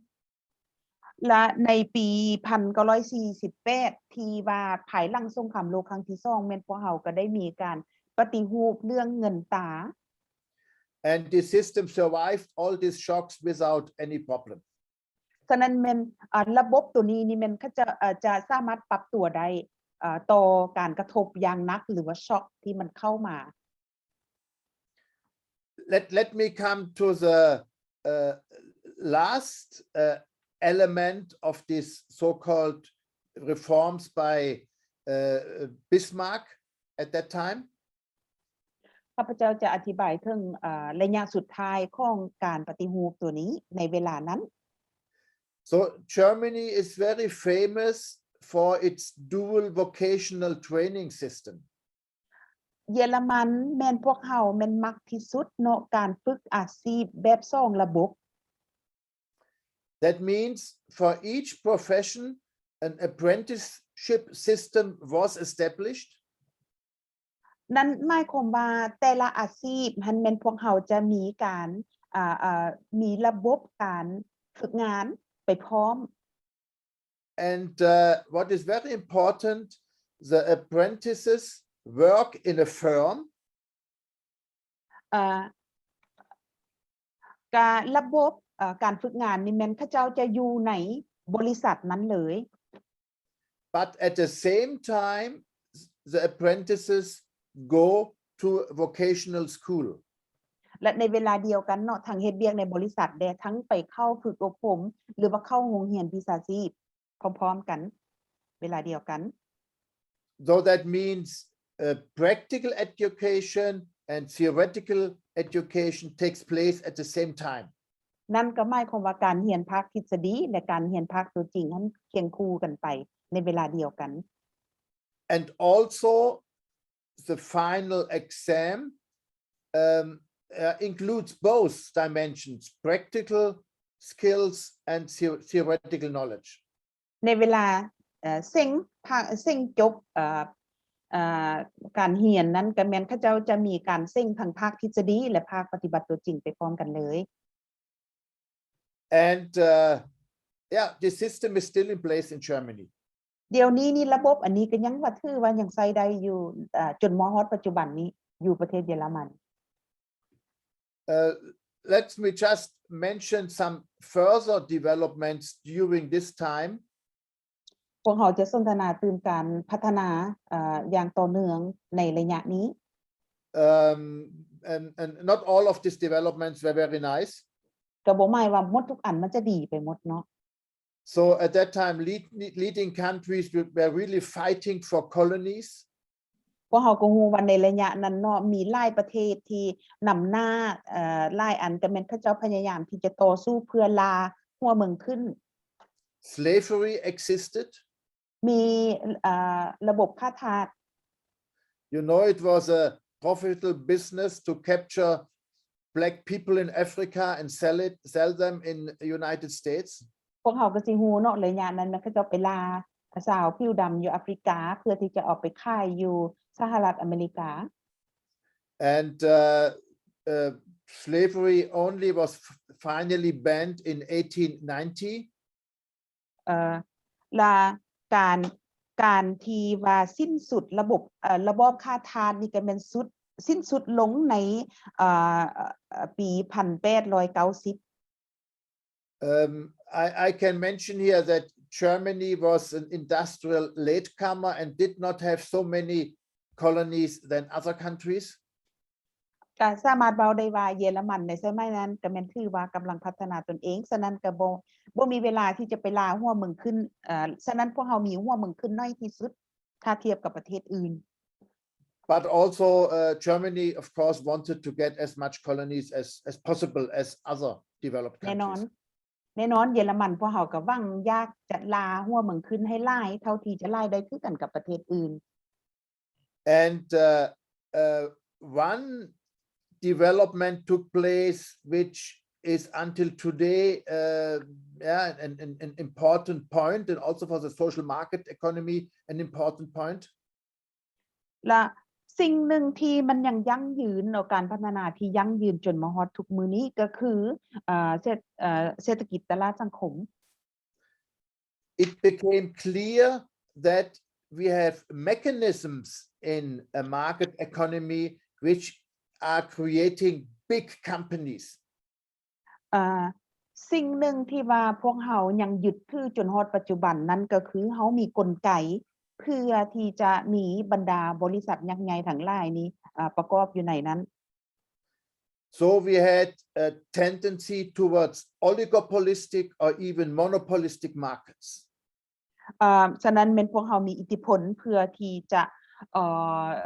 ແລະ ໃນປີພັນເກົ້າຮ້ອຍສີ່ສິບແປດ ທີ່ວ່າພາຍຫຼັງສົງຄາມໂລກຄັ້ງທີສອງ ແມ່ນພວກເຮົາກະໄດ້ມີການປະຕິຮູບເລື່ອງເງິນຕາ. And the system survived all these shocks without any problem. ສະນັ້ນແມ່ນ ເອີ່ ລະບົບໂຕນີ້ນີ້ແມ່ນ ຈະ ຈະສາມາດປັບຕົວໄດ້ ເອີ່ ຕໍ່ການກະທົບຢ່າງໜັກ ຫຼືວ່າຊັອກທີ່ມັນເຂົ້າມາ. Let, let me come to the, uh, last, uh, element of these so-called reforms by, uh, Bismarck at that time. ຂ້າພະເຈົ້າຈະອະທິບາຍເຖິງ ເອີ່ ໄລຍະສຸດທ້າຍຂອງການປະຕິຮູບໂຕນີ້ໃນເວລານັ້ນ. So Germany is very famous for its dual vocational training system. ເຢຍລະມັນແມ່ນພວກເຮົາແມ່ນມັກທີ່ສຸດເນາະ ການຝຶກອາຊີບແບບສອງລະບົບ. That means for each profession an apprenticeship system was established. ນັ້ນໝາຍຄວາມວ່າແຕ່ລະອາຊີບຫັ້ນແມ່ນພວກເຮົາຈະມີການ ເອີ່ ເອີ່ ມີລະບົບການຝຶກງານໄປພ້ອມ. And, uh, what is very important, the apprentices work in a firm. ເອີ່ ກະລະບົບ ເອີ່ ການຝຶກງານນີ້ແມ່ນເຂົາເຈົ້າຈະຢູ່ໃນບໍລິສັດນັ້ນເລີຍ. But at the same time the apprentices go to vocational school. ແລະ ໃນເວລາດຽວກັນເນາະ ທັງເຮັດວຽກໃນບໍລິສັດແດ່ ທັງໄປເຂົ້າຝຶກອົບຮົມ ຫຼືວ່າເຂົ້າໂຮງຮຽນວິຊາຊີບພ້ອມໆກັນ ເວລາດຽວກັນ. So that means, uh, practical education and theoretical education takes place at the same time. ນັ້ນກໍໝາຍຄວາມວ່າການຮຽນພາກທິດສະດີ ແລະ ການຮຽນພາກຕົວຈິງຫັ້ນຄຽງຄູ່ກັນໄປໃນເວລາດຽວກັນ. And also the final exam, um, uh, includes both dimensions, practical skills and theo-, theoretical knowledge. ໃນເວລາ ເອີ່ ເສັງ ພາກ ເສັງຈົບ ເອີ່ ເອີ່ ການຮຽນນັ້ນ ກໍແມ່ນເຂົາເຈົ້າຈະມີການເສັງທັງພາກທິດສະດີ ແລະ ພາກປະຕິບັດຕົວຈິງໄປພ້ອມກັນເລີຍ. And, uh, yeah, the system is still in place in Germany. ດຽວນີ້ນີ້ລະບົບອັນນີ້ກໍຍັງວ່າຖືວ່າຍັງໃຊ້ໄດ້ຢູ່ ເອີ່ ຈົນມາຮອດປັດຈຸບັນນີ້ຢູ່ປະເທດເຢຍລະມັນ. Uh, let me just mention some further developments during this time. ພວກເຮົາຈະສົນທະນາຕື່ມການພັດທະນາ ເອີ່ ຢ່າງຕໍ່ເນື່ອງໃນໄລຍະນີ້. Um, and, and not all of these developments were very nice. ກໍບໍ່ໝາຍວ່າໝົດທຸກອັນມັນຈະດີໄປໝົດເນາະ. So at that time, lead-, leading countries were, were really fighting for colonies. ພວກເຮົາກໍຮູ້ວ່າໃນໄລຍະນັ້ນເນາະ ມີຫຼາຍປະເທດທີ່ນຳໜ້າ ເອີ່ ຫຼາຍອັນກໍແມ່ນເຂົາເຈົ້າພະຍາຍາມທີ່ຈະຕໍ່ສູ້ເພື່ອລ່າຫົວເມືອງຂຶ້ນ. Slavery existed. ມີ ເອີ່ ລະບົບຄ້າທາດ. You know, it was a profitable business to capture black people in Africa and sell it, sell them in United States. ພວກເຮົາກໍຊິຮູ້ເນາະ ໄລຍະນັ້ນແມ່ນເຂົາເຈົ້າໄປລ່າ ຊາວຜິວດຳຢູ່ອາຟຣິກາ ເພື່ອທີ່ຈະອອກໄປຂາຍຢູ່ສະຫະລັດອາເມລິກາ. And, uh, uh, slavery only was f-, finally banned in eighteen ninety. ເອີ ລະການ ການທີ່ວ່າສິ້ນສຸດລະບົບ ເອີ ລະບອບຄ້າທາດນີ້ກໍແມ່ນສຸດ ສິ້ນສຸດລົງໃນ ເອີ ເອີ ປີພັນແປດຮ້ອຍເກົ້າສິບ. Um, I, I can mention here that Germany was an industrial latecomer and did not have so many colonies than other countries. ກໍສາມາດເວົ້າໄດ້ວ່າເຢຍລະມັນໃນສະໄໝນັ້ນກໍແມ່ນຖືວ່າກຳລັງພັດທະນາຕົນເອງ, ສະນັ້ນກໍບໍ່ ບໍ່ມີເວລາທີ່ຈະໄປລ່າຫົວເມືອງຂຶ້ນ, ເອີ ສະນັ້ນພວກເຮົາມີຫົວເມືອງຂຶ້ນໜ້ອຍທີ່ສຸດ ຖ້າທຽບກັບປະເທດອື່ນ. But also, uh, Germany, of course, wanted to get as much colonies as, as possible as other developed countries. ແນ່ນອນ ແນ່ນອນ ເຢຍລະມັນພວກເຮົາກໍຫວັງຢາກຈະລ່າຫົວເມືອງຂຶ້ນໃຫ້ຫຼາຍເທົ່າທີ່ຈະຫຼາຍໄດ້ຄືກັນກັບປະເທດອື່ນ. And, uh, uh, one development took place which is until today, uh, yeah, an, an, an important point, and also for the social market economy, an important point. ລະສິ່ງໜຶ່ງທີ່ມັນຍັງຢັ້ງຢືນເນາະ ການພັດທະນາທີ່ຢັ້ງຢືນຈົນມາຮອດທຸກມື້ນີ້ກໍຄື ເອີ ເສດ ເອີ ເສດຖະກິດຕະຫຼາດສັງຄົມ. It became clear that we have mechanisms in a market economy which are creating big companies. ເອີ ສິ່ງໜຶ່ງທີ່ວ່າພວກເຮົາຍັງຍຶດຖືຈົນຮອດປັດຈຸບັນນັ້ນ ກໍຄືເຮົາມີກົນໄກເພື່ອທີ່ຈະມີບັນດາບໍລິສັດຍັກໃຫຍ່ທັງຫຼາຍນີ້ ເອີ ປະກອບຢູ່ໃນນັ້ນ. So we had a tendency towards oligopolistic or even monopolistic markets. ເອີ ສະນັ້ນແມ່ນພວກເຮົາມີອິດທິພົນເພື່ອທີ່ຈະ ເອີ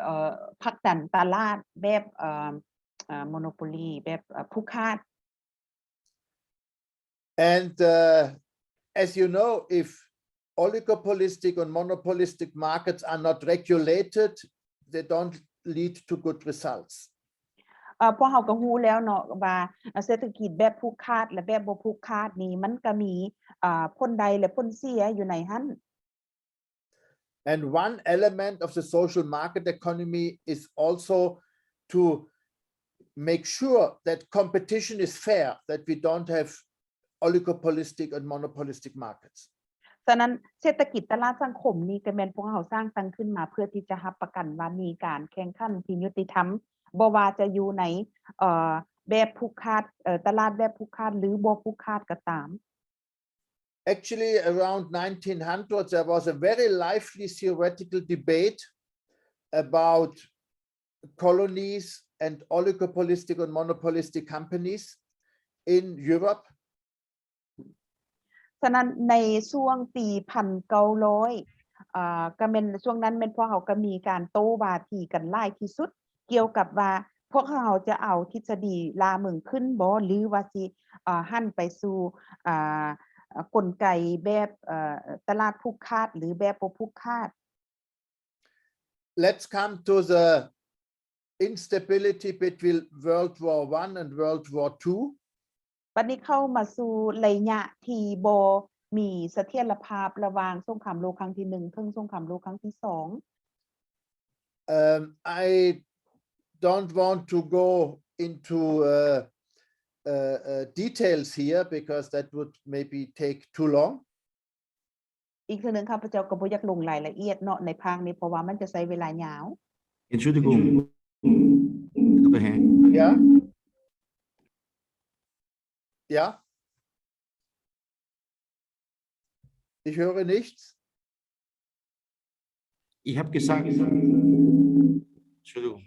ເອີ ຜັກດັນຕະຫຼາດແບບ ເອີ ເອີ monopoly ແບບ ເອີ ຜູກຂາດ. And, uh, as you know, if oligopolistic and monopolistic markets are not regulated, they don't lead to good results. ເອີ ພວກເຮົາກໍຮູ້ແລ້ວເນາະວ່າ ເສດຖະກິດແບບຜູກຂາດ ແລະ ແບບບໍ່ຜູກຂາດນີ້ ມັນກໍມີ ເອີ ຜົນໄດ້ ແລະ ຜົນເສຍຢູ່ໃນຫັ້ນ. And one element of the social market economy is also to make sure that competition is fair, that we don't have oligopolistic and monopolistic markets. ສະນັ້ນ ເສດຖະກິດຕະຫຼາດສັງຄົມນີ້ ກໍແມ່ນພວກເຮົາສ້າງຕັ້ງຂຶ້ນມາເພື່ອທີ່ຈະຮັບປະກັນວ່າມີການແຂ່ງຂັນທີ່ຍຸຕິທຳ, ບໍ່ວ່າຈະຢູ່ໃນ ເອີ ແບບຜູກຂາດ ເອີ ຕະຫຼາດແບບຜູກຂາດ ຫຼື ບໍ່ຜູກຂາດກໍຕາມ. Actually, around nineteen hundred, there was a very lively theoretical debate about colonies and oligopolistic and monopolistic companies in Europe. ສະນັ້ນໃນຊ່ວງປີພັນເກົ້າຮ້ອຍ ເອີ ກໍແມ່ນຊ່ວງນັ້ນແມ່ນພວກເຮົາກໍມີການໂຕ້ວາທີກັນຫຼາຍທີ່ສຸດ ກ່ຽວກັບວ່າພວກເຮົາຈະເອົາທິດສະດີລ່າເມືອງຂຶ້ນບໍ່ ຫຼືວ່າຊິ ເອີ ຫັນໄປສູ່ ເອີ ກົນໄກແບບ ເອີ ຕະຫຼາດຜູກຂາດ ຫຼື ແບບບໍ່ຜູກຂາດ. Let's come to the instability between World War One and World War Two. ບັດນີ້ເຂົ້າມາສູ່ໄລຍະທີ່ບໍ່ມີສະຖຽນລະພາບລະຫວ່າງສົງຄາມໂລກຄັ້ງທີໜຶ່ງ ເຖິງສົງຄາມໂລກຄັ້ງທີສອງ. Um, I don't want to go into, uh, uh, uh, details here because that would maybe take too long. ອີກເທື່ອໜຶ່ງ ຂ້າພະເຈົ້າກໍບໍ່ຢາກລົງລາຍລະອຽດເນາະໃນພາກນີ້ ເພາະວ່າມັນຈະໃຊ້ເວລາຍາວ. Entschuldigung. Ja? Ja? Ich höre nichts. Ich habe gesagt, Entschuldigung.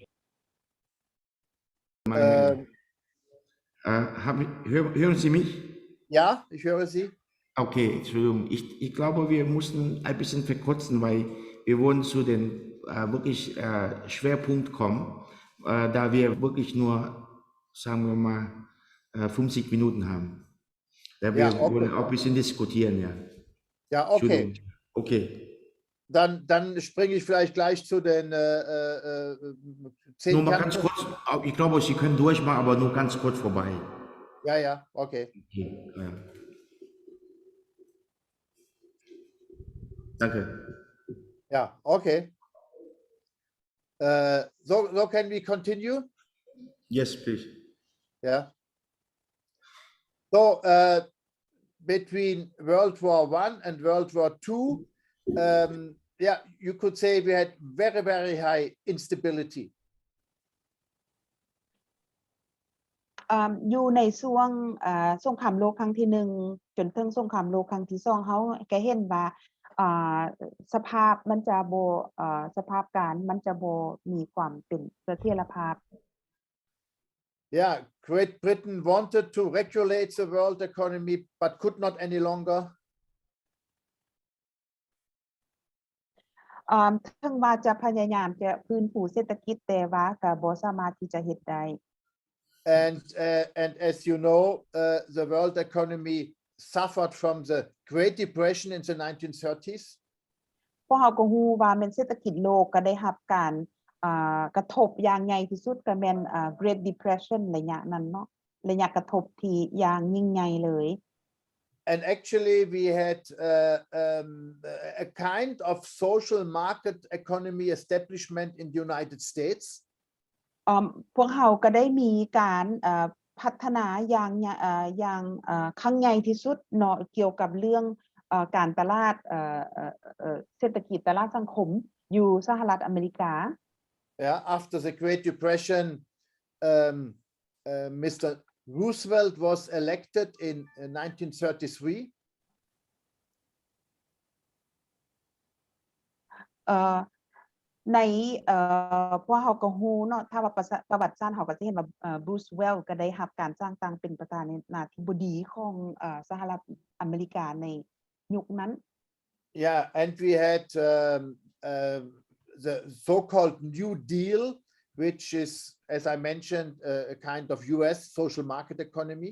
Meine, äh, hab, hör-, hören Sie mich? Ja, ich höre Sie. Okay, Entschuldigung. Ich, ich glaube, wir mussten ein bisschen verkürzen, weil wir wollen zu dem, äh, wirklich, äh, Schwerpunkt kommen, äh, da wir wirklich nur, sagen wir mal, äh, fünfzig Minuten haben. Da wir wollen auch ein bisschen diskutieren, ja. Ja, okay. Dann, dann springe ich vielleicht gleich zu den, äh, äh, äh, zehn Nur mal ganz kurz, ich glaube, Sie können durchmachen, aber nur ganz kurz vorbei. Ja, ja, okay. Okay, ja. Danke. Yeah, okay. Uh, so, so can we continue? Yes, please. Yeah. So, uh, between World War One and World War Two, um, yeah, you could say we had very, very high instability. ເອີ່ມ ຢູ່ໃນຊ່ວງ ເອີ່ ສົງຄາມໂລກຄັ້ງທີໜຶ່ງ ຈົນເຖິງສົງຄາມໂລກຄັ້ງທີສອງ ເຮົາກະເຫັນວ່າ ເອີ່ ສະພາບມັນຈະບໍ່ ເອີ່ ສະພາບການມັນຈະບໍ່ມີຄວາມເປັນສະຖຽນລະພາບ. Yeah, Great Britain wanted to regulate the world economy but could not any longer. ເອີ່ມ ເຖິງວ່າຈະພະຍາຍາມຈະຟື້ນຟູເສດຖະກິດ ແຕ່ວ່າກະບໍ່ສາມາດທີ່ຈະເຮັດໄດ້. And, uh, and as you know, uh, the world economy suffered from the Great Depression in the nineteen thirties. ພວກເຮົາກໍຮູ້ວ່າແມ່ນເສດຖະກິດໂລກກໍໄດ້ຮັບການ ອ່າ ກະທົບຢ່າງໃຫຍ່ທີ່ສຸດກໍແມ່ນ ອ່າ Great Depression ໄລຍະນັ້ນເນາະ ໄລຍະກະທົບທີ່ຢ່າງຍິ່ງໃຫຍ່ເລີຍ. And actually, we had, uh, um, a kind of social market economy establishment in the United States. ເອີ່ມ ພວກເຮົາກໍໄດ້ມີການ ເອີ່ ພັດທະນາຢ່າງ ເອີ່ ຢ່າງ ເອີ່ ຄັ້ງໃຫຍ່ທີ່ສຸດເນາະ ກ່ຽວກັບເລື່ອງ ເອີ່ ການຕະຫຼາດ ເອີ່ ເອີ່ ເສດຖະກິດຕະຫຼາດສັງຄົມຢູ່ສະຫະລັດອາເມລິກາ. Yeah, after the Great Depression, um, uh, Mister Roosevelt was elected in, uh, nineteen thirty-three. ເອີ່ ໃນ ເອີ່ ພວກເຮົາກໍຮູ້ເນາະ ຖ້າວ່າປະສະ ປະຫວັດສາດເຮົາກໍຈະເຫັນວ່າ ເອີ່ Roosevelt ກໍໄດ້ຮັບການສ້າງຕັ້ງເປັນປະທານາທິບໍດີຂອງ ເອີ່ ສະຫະລັດອາເມລິກາໃນຍຸກນັ້ນ. Yeah, and we had, um, uh, the so-called New Deal, which is, as I mentioned, uh, a kind of U S social market economy.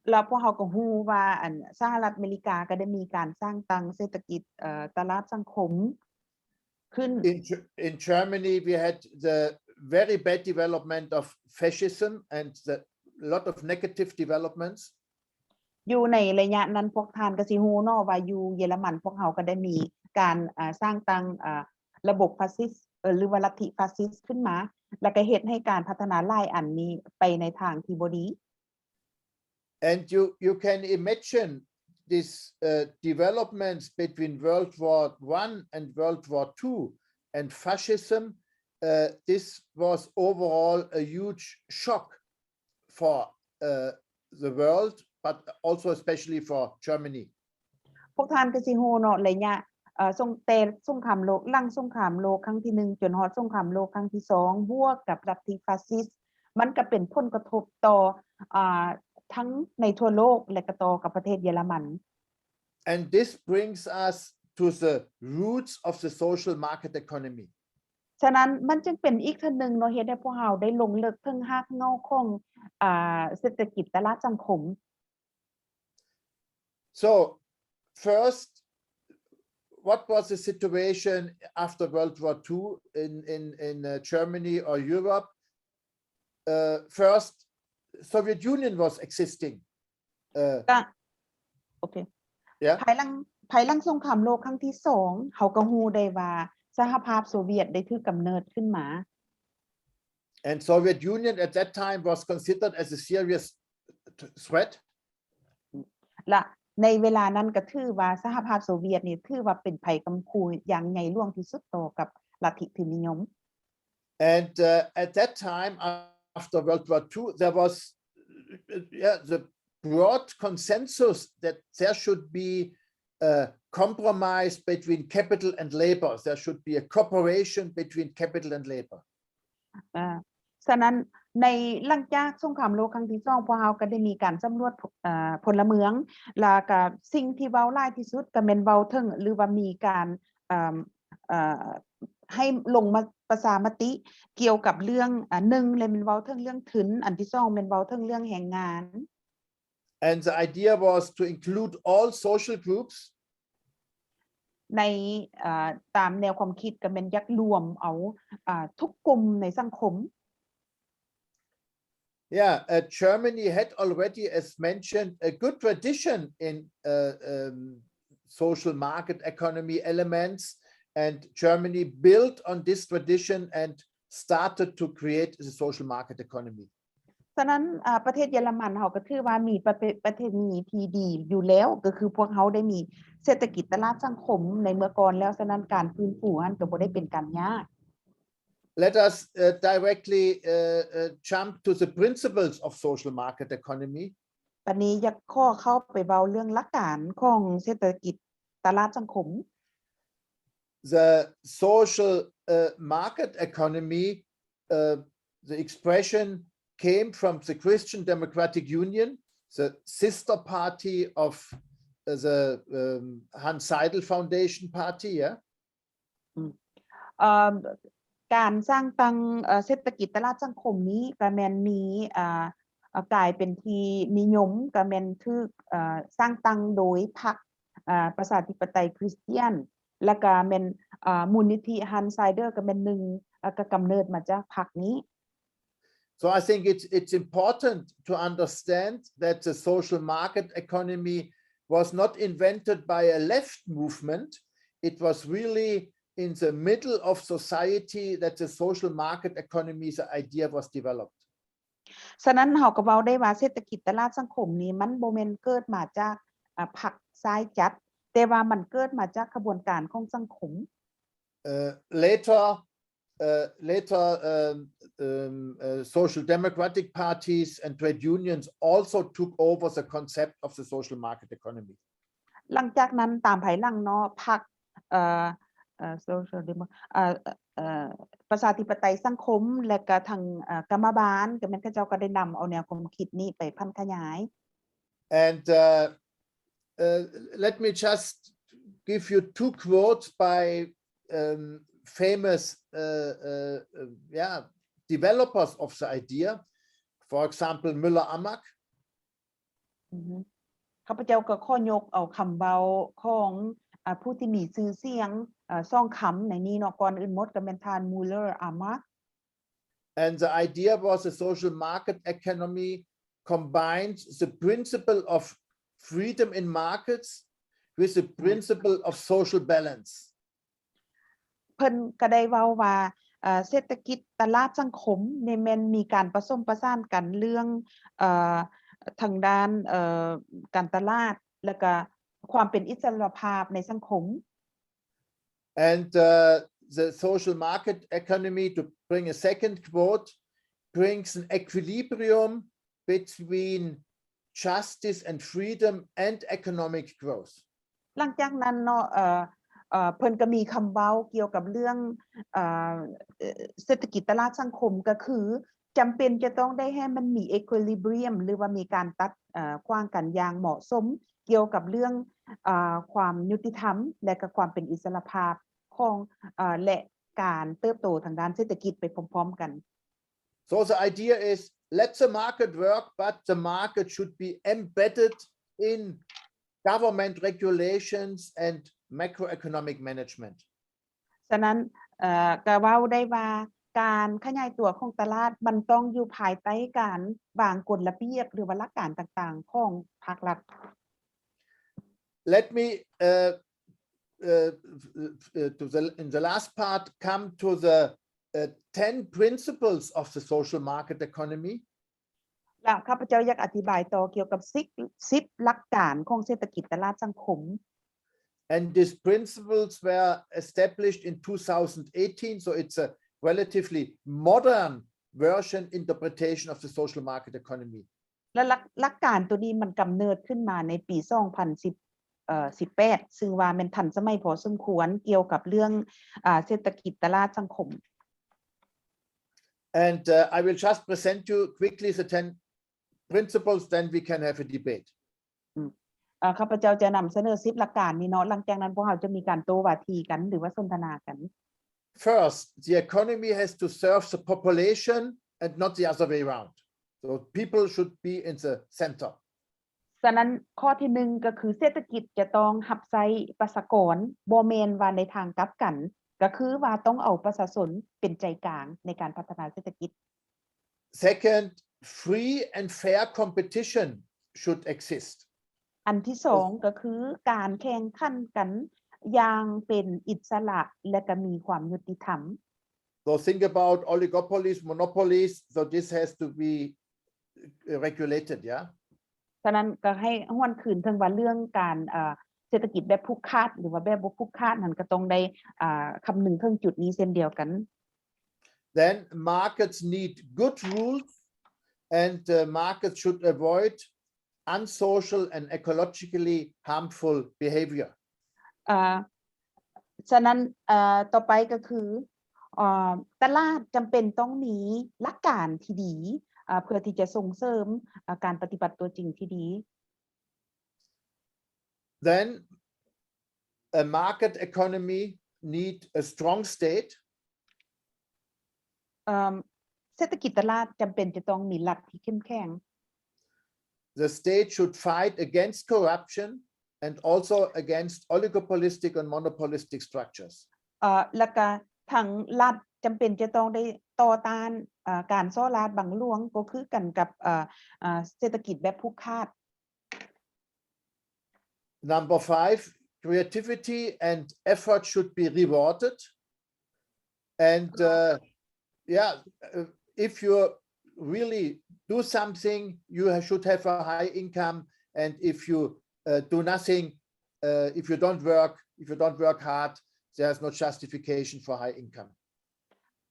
ແລ້ວພວກເຮົາກໍຮູ້ວ່າ ອັນ ສະຫະລັດອາເມລິກາກໍໄດ້ມີການສ້າງຕັ້ງເສດຖະກິດ ເອີ່ ຕະຫຼາດສັງຄົມຂຶ້ນ. In Ge-, in Germany, we had the very bad development of fascism and the lot of negative developments. ຢູ່ໃນໄລຍະນັ້ນ ພວກທ່ານກໍຊິຮູ້ເນາະວ່າຢູ່ເຢຍລະມັນ ພວກເຮົາກໍໄດ້ມີການ ເອີ່ ສ້າງຕັ້ງ ເອີ່ ລະບົບຟາຊິດ ເອີ່ ຫຼືວ່າລັດທິຟາຊິດຂຶ້ນມາ ແລ້ວກໍເຮັດໃຫ້ການພັດທະນາຫຼາຍອັນນີ້ໄປໃນທາງທີ່ບໍ່ດີ. And you, you can imagine these, uh, developments between World War One and World War Two and fascism, uh, this was overall a huge shock for, uh, the world, but also especially for Germany. ພວກທ່ານກໍຊິຮູ້ເນາະ ໄລຍະ ເອີ່ ສົງ ແຕ່ສົງຄາມໂລກ ຫຼັງສົງຄາມໂລກຄັ້ງທີໜຶ່ງ ຈົນຮອດສົງຄາມໂລກຄັ້ງທີສອງ ບວກກັບລັດທິຟາຊິດ ມັນກໍເປັນຜົນກະທົບຕໍ່ ອ່າ ທັງໃນທົ່ວໂລກ ແລະ ກໍຕໍ່ກັບປະເທດເຢຍລະມັນ. And this brings us to the roots of the social market economy. ສະນັ້ນ ມັນຈຶ່ງເປັນອີກເທື່ອໜຶ່ງເນາະ ເຮັດໃຫ້ພວກເຮົາໄດ້ລົງເລິກເຖິງຮາກເຫງົ້າຂອງ ອ່າ ເສດຖະກິດຕະຫຼາດສັງຄົມ. So, first, what was the situation after World War Two in, in, in, uh, Germany or Europe? Uh, first, Soviet Union was existing. Uh, ກະ ໂອເຄ Yeah. ພາຍຫຼັງ ພາຍຫຼັງສົງຄາມໂລກຄັ້ງທີສອງ ເຮົາກໍຮູ້ໄດ້ວ່າສະຫະພາບໂຊວຽດໄດ້ຖືກກຳເນີດຂຶ້ນມາ. And Soviet Union at that time was considered as a serious th-, threat. ລະໃນເວລານັ້ນກໍຖືວ່າສະຫະພາບໂຊວຽດນີ້ຖືວ່າເປັນໄພກຳຂູ່ຢ່າງໃຫຍ່ຫຼວງທີ່ສຸດຕໍ່ກັບລັດທິທຶນນິຍົມ. And, uh, at that time, after World War Two, there was, uh, yeah, the broad consensus that there should be a compromise between capital and labor. There should be a cooperation between capital and labor. ເອີ ສະນັ້ນ ໃນຫຼັງຈາກສົງຄາມໂລກຄັ້ງທີສອງ ພວກເຮົາກໍໄດ້ມີການສຳຫຼວດ ເອີ ພົນລະເມືອງ ແລ້ວກໍສິ່ງທີ່ເວົ້າຫຼາຍທີ່ສຸດກໍແມ່ນເວົ້າເຖິງ ຫຼືວ່າມີການ ເອີ ເອີ ໃຫ້ລົງມາປະຊາມະຕິກ່ຽວກັບເລື່ອງ ອາ ໜຶ່ງ ແລະ ແມ່ນເວົ້າເຖິງເລື່ອງທຶນ, ອັນທີສອງ ແມ່ນເວົ້າເຖິງເລື່ອງແຮງງານ. And the idea was to include all social groups. ໃນ ເອີ ຕາມແນວຄວາມຄິດກໍແມ່ນຢາກລວມເອົາ ເອີ ທຸກກຸ່ມໃນສັງຄົມ. Yeah, uh, Germany had already, as mentioned, a good tradition in, uh, um, social market economy elements, and Germany built on this tradition and started to create the social market economy. ສະນັ້ນ ອາ ປະເທດເຢຍລະມັນເຮົາກໍຖືວ່າມີປະເພ ປະເພນີທີ່ດີຢູ່ແລ້ວ ກໍຄືພວກເຮົາໄດ້ມີເສດຖະກິດຕະຫຼາດສັງຄົມໃນເມື່ອກ່ອນແລ້ວ, ສະນັ້ນການຟື້ນຟູຫັ້ນກໍບໍ່ໄດ້ເປັນການຍາກ. Let us, uh, directly, uh, uh, jump to the principles of social market economy. ບັດນີ້ຢາກຂໍເຂົ້າໄປເວົ້າເລື່ອງຫຼັກການຂອງເສດຖະກິດຕະຫຼາດສັງຄົມ. The social, uh, market economy, uh, the expression came from the Christian Democratic Union, the sister party of, uh, the, um, Hanns Seidel Foundation Party, yeah? ອືມ ເອີ່ມ ການສ້າງຕັ້ງ ເອີ່ ເສດຖະກິດຕະຫຼາດສັງຄົມນີ້ກໍແມ່ນມີ ເອີ່ ເອີ່ ກາຍເປັນທີ່ນິຍົມ ກໍແມ່ນຖືກ ເອີ່ ສ້າງຕັ້ງໂດຍພັກ ເອີ່ ປະຊາທິປະໄຕຄຣິສຕຽນ ແລ້ວກໍແມ່ນ ເອີ່ ມູນນິທິ Hanns Seidel ກໍແມ່ນໜຶ່ງ ເອີ່ ກໍກຳເນີດມາຈາກພັກນີ້. So I think it's, it's important to understand that the social market economy was not invented by a left movement. It was really in the middle of society that the social market economy, the idea was developed. ສະນັ້ນເຮົາກໍເວົ້າໄດ້ວ່າເສດຖະກິດຕະຫຼາດສັງຄົມນີ້ ມັນບໍ່ແມ່ນເກີດມາຈາກ ອາ ພັກຊ້າຍຈັດ, ແຕ່ວ່າມັນເກີດມາຈາກຂະບວນການຂອງສັງຄົມ. Uh, later, uh, later, um, um, uh, social democratic parties and trade unions also took over the concept of the social market economy. ຫຼັງຈາກນັ້ນຕາມພາຍຫຼັງເນາະ ພັກ ເອີ່ ເອີ່ Social Demo ເອີ່ ເອີ່ ປະຊາທິປະໄຕສັງຄົມ ແລະກະທັງ ເອີ່ ກຳມະບານ ກໍແມ່ນເຂົາເຈົ້າກໍໄດ້ນຳເອົາແນວຄວາມຄິດນີ້ໄປຜັນຂະຫຍາຍ. And, uh, uh, let me just give you two quotes by, um, famous, uh, uh, uh, yeah, developers of the idea. For example, Müller-Amack. ອືຮຶ ຂ້າພະເຈົ້າກໍຂໍຍົກເອົາຄຳເວົ້າຂອງ ອາ ຜູ້ທີ່ມີຊື່ສຽງ ອາ ສອງຄຳໃນນີ້ເນາະ, ກ່ອນອື່ນໝົດກໍແມ່ນທ່ານ Müller-Amack. And the idea was the social market economy combines the principle of freedom in markets with the principle of social balance. ເພິ່ນກໍໄດ້ເວົ້າວ່າ ເອີ່ ເສດຖະກິດຕະຫຼາດສັງຄົມນີ້ແມ່ນມີການປະສົມປະສານກັນເລື່ອງ ເອີ່ ທາງດ້ານ ເອີ່ ການຕະຫຼາດ ແລ້ວກະຄວາມເປັນອິດສະຫຼະພາບໃນສັງຄົມ. And, uh, the social market economy, to bring a second quote, brings an equilibrium between justice and freedom and economic growth. ຫຼັງຈາກນັ້ນເນາະ ເອີ່ ເອີ່ ເພິ່ນກໍມີຄຳເວົ້າກ່ຽວກັບເລື່ອງ ເອີ່ ເສດຖະກິດຕະຫຼາດສັງຄົມ ກໍຄືຈຳເປັນຈະຕ້ອງໄດ້ໃຫ້ມັນມີ equilibrium ຫຼືວ່າມີການຕັດ ເອີ່ ຂວາງກັນຢ່າງເໝາະສົມ ກ່ຽວກັບເລື່ອງ ເອີ່ ຄວາມຍຸຕິທຳ ແລະກໍຄວາມເປັນອິດສະຫຼະພາບຂອງ ເອີ່ ແລະການເຕີບໂຕທາງດ້ານເສດຖະກິດໄປພ້ອມໆກັນ. So the idea is, let the market work, but the market should be embedded in government regulations and macroeconomic management. ສະນັ້ນ ເອີ່ ກໍເວົ້າໄດ້ວ່າການຂະຫຍາຍຕົວຂອງຕະຫຼາດມັນຕ້ອງຢູ່ພາຍໃຕ້ການວາງກົດລະບຽບ ຫຼືວ່າຫຼັກການຕ່າງໆຂອງພາກລັດ. Let me, uh, uh, uh, to the, in the last part, come to the, uh, ten principles of the social market economy. ແລ້ວຂ້າພະເຈົ້າຢາກອະທິບາຍຕໍ່ກ່ຽວກັບສິບ ສິບຫຼັກການຂອງເສດຖະກິດຕະຫຼາດສັງຄົມ. And these principles were established in two thousand eighteen, so it's a relatively modern version interpretation of the social market economy. ແລະ ຫຼັກ ຫຼັກການໂຕນີ້ມັນກຳເນີດຂຶ້ນມາໃນປີສອງພັນສິບ ເອີ່ ສິບແປດ ຊຶ່ງວ່າແມ່ນທັນສະໄໝພໍສົມຄວນ ກ່ຽວກັບເລື່ອງ ອາ ເສດຖະກິດຕະຫຼາດສັງຄົມ. And, uh, I will just present you quickly the ten principles, then we can have a debate. ອືມ ເອີ່ ຂ້າພະເຈົ້າຈະນຳສະເໜີສິບຫຼັກການນີ້ເນາະ, ຫຼັງຈາກນັ້ນພວກເຮົາຈະມີການໂຕ້ວາທີກັນ ຫຼືວ່າສົນທະນາກັນ. First, the economy has to serve the population and not the other way around. So people should be in the center. ສະນັ້ນ ຂໍ້ທີໜຶ່ງ ກໍຄືເສດຖະກິດຈະຕ້ອງຮັບໃຊ້ປະຊາກອນ, ບໍ່ແມ່ນວ່າໃນທາງກັບກັນ, ກໍຄືວ່າຕ້ອງເອົາປະຊາຊົນເປັນໃຈກາງໃນການພັດທະນາເສດຖະກິດ. Second, free and fair competition should exist. ອັນທີສອງກໍຄືການແຂ່ງຂັນກັນຢ່າງເປັນອິດສະຫຼະ ແລະ ກໍມີຄວາມຍຸຕິທຳ. So think about oligopolies, monopolies, so this has to be, uh, regulated, yeah? ສະນັ້ນກໍໃຫ້ຫວນຄືນເຖິງວ່າເລື່ອງການ ເອີ ເສດຖະກິດແບບຜູກຂາດ ຫຼືວ່າແບບບໍ່ຜູກຂາດນັ້ນ ກໍຕ້ອງໄດ້ ອ່າ ຄຳນຶງເຖິງຈຸດນີ້ເຊັ່ນດຽວກັນ. Then markets need good rules and, uh, markets should avoid unsocial and ecologically harmful behavior. ເອີ ສະນັ້ນ ເອີ ຕໍ່ໄປກໍຄື ເອີ ຕະຫຼາດຈຳເປັນຕ້ອງມີຫຼັກການທີ່ດີ ເອີ ເພື່ອທີ່ຈະສົ່ງເສີມ ເອີ ການປະຕິບັດຕົວຈິງທີ່ດີ. Then a market economy need a strong state. ເອີ ເສດຖະກິດຕະຫຼາດຈຳເປັນຈະຕ້ອງມີລັດທີ່ເຂັ້ມແຂງ. The state should fight against corruption and also against oligopolistic and monopolistic structures. ເອີ ແລ້ວກະທາງລັດຈຳເປັນຈະຕ້ອງໄດ້ຕໍ່ຕ້ານ ເອີ ການສໍ້ລາດບັງຫຼວງ ກໍຄືກັນກັບ ເອີ ເອີ ເສດຖະກິດແບບຜູກຂາດ. Number five, creativity and effort should be rewarded. And, uh, yeah, uh, if you really do something, you ha-, should have a high income. And if you, uh, do nothing, uh, if you don't work, if you don't work hard, there's no justification for high income.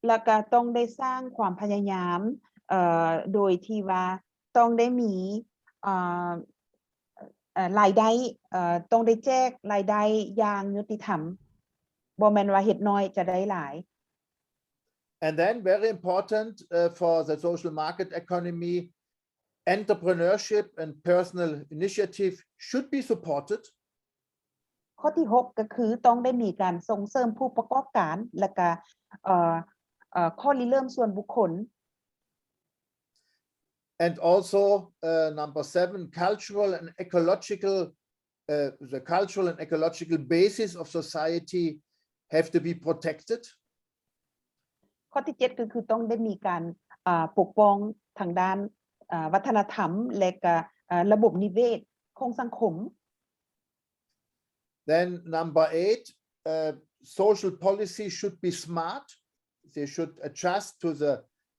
ແລ້ວກໍຕ້ອງໄດ້ສ້າງຄວາມພະຍາຍາມ ເອີ ໂດຍທີ່ວ່າຕ້ອງໄດ້ມີ ເອີ ເອີ ລາຍໄດ້ ເອີ ຕ້ອງໄດ້ແຈກລາຍໄດ້ຢ່າງຍຸຕິທຳ ບໍ່ແມ່ນວ່າເຮັດໜ້ອຍຈະໄດ້ຫຼາຍ. And then very important, uh, for the social market economy, entrepreneurship and personal initiative should be supported. ຂໍ້ທີຫົກກໍຄືຕ້ອງໄດ້ມີການສົ່ງເສີມຜູ້ປະກອບການ ແລະກະ ເອີ ເອີ ຂໍ້ລິເລີ່ມສ່ວນບຸກຄົນ. And also, uh, number seven, cultural and ecological, uh, the cultural and ecological basis of society have to be protected. ຂໍ້ທີເຈັດກໍຄືຕ້ອງໄດ້ມີການ ເອີ ປົກປ້ອງທາງດ້ານ ເອີ ວັດທະນະທຳ ແລະກະ ເອີ ລະບົບນິເວດຂອງສັງຄົມ. Then number eight, uh, social policy should be smart. They should adjust to the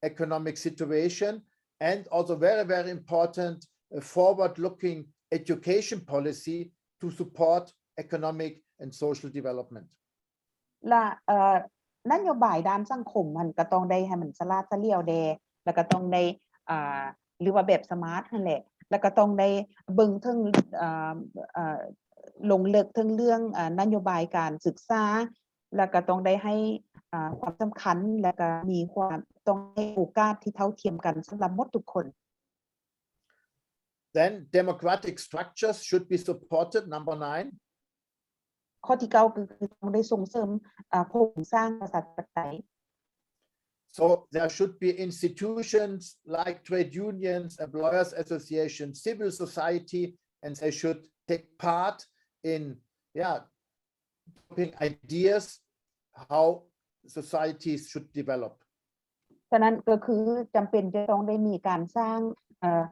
economic situation and also very, very important, a forward-looking education policy to support economic and social development. ລະ ເອີ ນະໂຍບາຍດ້ານສັງຄົມຫັ້ນກໍຕ້ອງໄດ້ໃຫ້ມັນສະຫຼາດສະຫຼຽວແດ່ ແລ້ວກໍຕ້ອງໄດ້ ອ່າ ຫຼືວ່າແບບສະມາດຫັ້ນແຫຼະ ແລ້ວກໍຕ້ອງໄດ້ເບິ່ງເຖິງ ເອີ ເອີ ລົງເລິກເຖິງເລື່ອງ ເອີ ນະໂຍບາຍການສຶກສາ ແລ້ວກໍຕ້ອງໄດ້ໃຫ້ ອ່າ ຄວາມສຳຄັນ ແລ້ວກໍມີຄວາມ ຕ້ອງໃຫ້ໂອກາດທີ່ເທົ່າທຽມກັນສຳລັບໝົດທຸກຄົນ. Then democratic structures should be supported, number nine. ຂໍ້ທີເກົ້າກໍຄືຕ້ອງໄດ້ສົ່ງເສີມ ເອີ ໂຄງສ້າງປະຊາທິປະໄຕ. So there should be institutions like trade unions, employers association, civil society, and they should take part in, yeah, developing ideas how societies should develop. ສະນັ້ນກໍຄືຈຳເປັນຈະຕ້ອງໄດ້ມີການສ້າງ ເອີ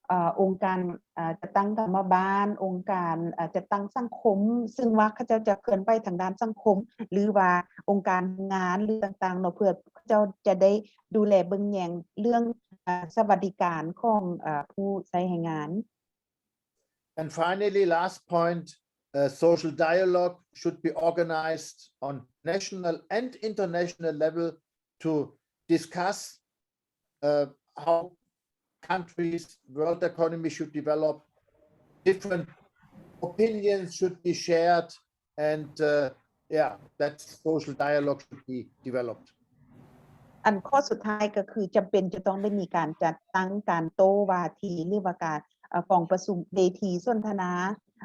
ເອີ ອົງການ ເອີ ຈັດຕັ້ງກຳມະບານ, ອົງການ ເອີ ຈັດຕັ້ງສັງຄົມ ຊຶ່ງວ່າເຂົາເຈົ້າຈະເຄື່ອນໄຫວທາງດ້ານສັງຄົມ ຫຼືວ່າອົງການແຮງງານ ຫຼືຕ່າງໆເນາະ ເພື່ອເຂົາເຈົ້າຈະໄດ້ດູແລເບິ່ງແຍງເລື່ອງ ເອີ ສະຫວັດດີການຂອງ ເອີ ຜູ້ໃຊ້ແຮງງານ. And finally, last point, uh, social dialogue should be organized on national and international level to discuss, uh, how countries, world economy should develop. Different opinions should be shared and, uh, yeah, that social dialogue should be developed. ອັນຂໍ້ສຸດທ້າຍກໍຄືຈຳເປັນຈະຕ້ອງໄດ້ມີການຈັດຕັ້ງການໂຕ້ວາທີ ຫຼືວ່າການ ເອີ ກອງປະຊຸມ ເວທີສົນທະນາ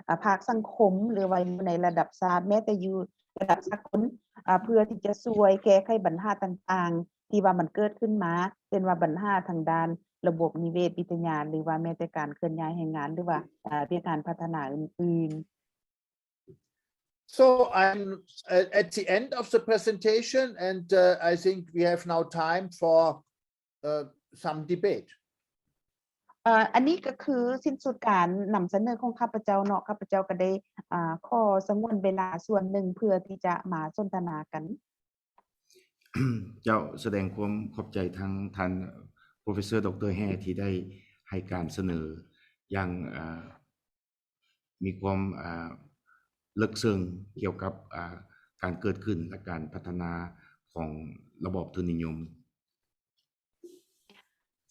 ເອີ ພາກສັງຄົມ ຫຼືວ່າຢູ່ໃນລະດັບຊາດ ແມ້ແຕ່ຢູ່ລະດັບສາກົນ ເອີ ເພື່ອທີ່ຈະຊ່ວຍແກ້ໄຂບັນຫາຕ່າງໆ ທີ່ວ່າມັນເກີດຂຶ້ນມາ ເຊັ່ນວ່າບັນຫາທາງດ້ານລະບົບນິເວດວິທະຍາ ຫຼືວ່າແມ້ແຕ່ການເຄື່ອນຍ້າຍແຮງງານ ຫຼືວ່າ ເອີ ວຽກງານພັດທະນາອື່ນໆ. So I'm, uh, at the end of the presentation, and, uh, I think we have now time for, uh, some debate. ເອີ ອັນນີ້ກໍຄືສິ້ນສຸດການນຳສະເໜີຂອງຂ້າພະເຈົ້າເນາະ, ຂ້າພະເຈົ້າກໍໄດ້ ອາ ຂໍສະຫງວນເວລາສ່ວນໜຶ່ງເພື່ອທີ່ຈະມາສົນທະນາກັນ. ເຈົ້າ ສະແດງຄວາມຂອບໃຈທາງທ່ານ Professor ດຣ ແຮ ທີ່ໄດ້ໃຫ້ການສະເໜີຢ່າງ ອາ ມີຄວາມ ອາ ເລິກເຊິ່ງກ່ຽວກັບ ອາ ການເກີດຂຶ້ນ ແລະ ການພັດທະນາຂອງລະບອບທຶນນິຍົມ.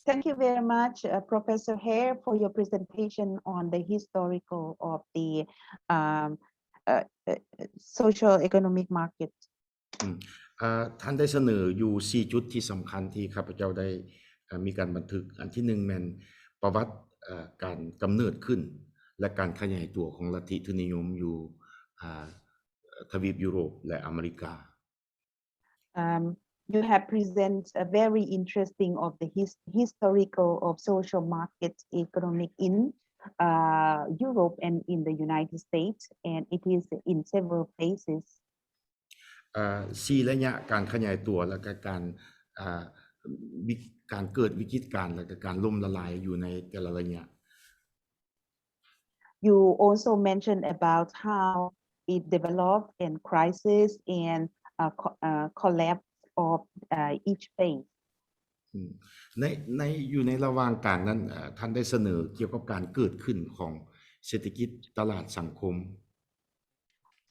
Thank you very much, uh, Professor Hare, for your presentation on the historical of the, um, uh, uh, social economic market. ອືມ ເອີ ທ່ານໄດ້ສະເໜີຢູ່ສີ່ຈຸດທີ່ສຳຄັນທີ່ຂ້າພະເຈົ້າໄດ້ ເອີ ມີການບັນທຶກ. ອັນທີໜຶ່ງແມ່ນປະຫວັດ ເອີ ການກຳເນີດຂຶ້ນ ແລະ ການຂະຫຍາຍຕົວຂອງລັດທິທຶນນິຍົມຢູ່ ອາ ທະວີບຢູໂຣບ ແລະ ອາເມລິກາ. Um, you have present a very interesting of the his-, historical of social market economic in, uh, Europe and in the United States, and it is in several places. ເອີ ສີ່ໄລຍະການຂະຫຍາຍຕົວ ແລະ ກະການ ເອີ ວິ ການເກີດວິກິດການ ແລະ ກະການລົ້ມລະລາຍຢູ່ໃນແຕ່ລະໄລຍະ. You also mentioned about how it developed and crisis and, uh, co-, uh, collapse of, uh, each phase. ອືມ ໃນ ໃນ ຢູ່ໃນລະຫວ່າງກາງນັ້ນ ເອີ ທ່ານໄດ້ສະເໜີກ່ຽວກັບການເກີດຂຶ້ນຂອງເສດຖະກິດຕະຫຼາດສັງຄົມ.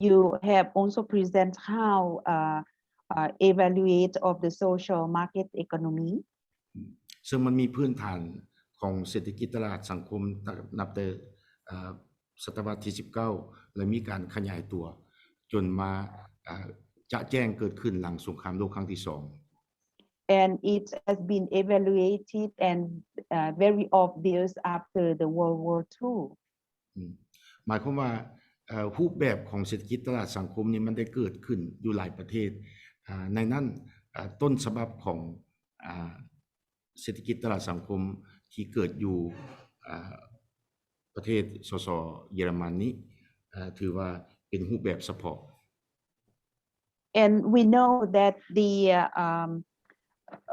You have also present how, uh, uh, evaluate of the social market economy. ເຊິ່ງມັນມີພື້ນຖານຂອງເສດຖະກິດຕະຫຼາດສັງຄົມ ນັບແຕ່ ເອີ ສະຕະວັດທີສິບເກົ້າ ແລະ ມີການຂະຫຍາຍຕົວຈົນມາ ເອີ ຈະແຈ້ງເກີດຂຶ້ນຫຼັງສົງຄາມໂລກຄັ້ງທີສອງ. And it has been evaluated and, uh, very obvious after the World War Two. ອືມ ໝາຍຄວາມວ່າ ເອີ ຮູບແບບຂອງເສດຖະກິດຕະຫຼາດສັງຄົມນີ້ມັນໄດ້ເກີດຂຶ້ນຢູ່ຫຼາຍປະເທດ. ອາ ໃນນັ້ນ ອາ ຕົ້ນສະບັບຂອງ ອາ ເສດຖະກິດຕະຫຼາດສັງຄົມທີ່ເກີດຢູ່ ອາ ປະເທດ ສສ ເຢຍລະມັນນີ້ ອາ ຖືວ່າເປັນຮູບແບບສະເພາະ. And we know that the, um,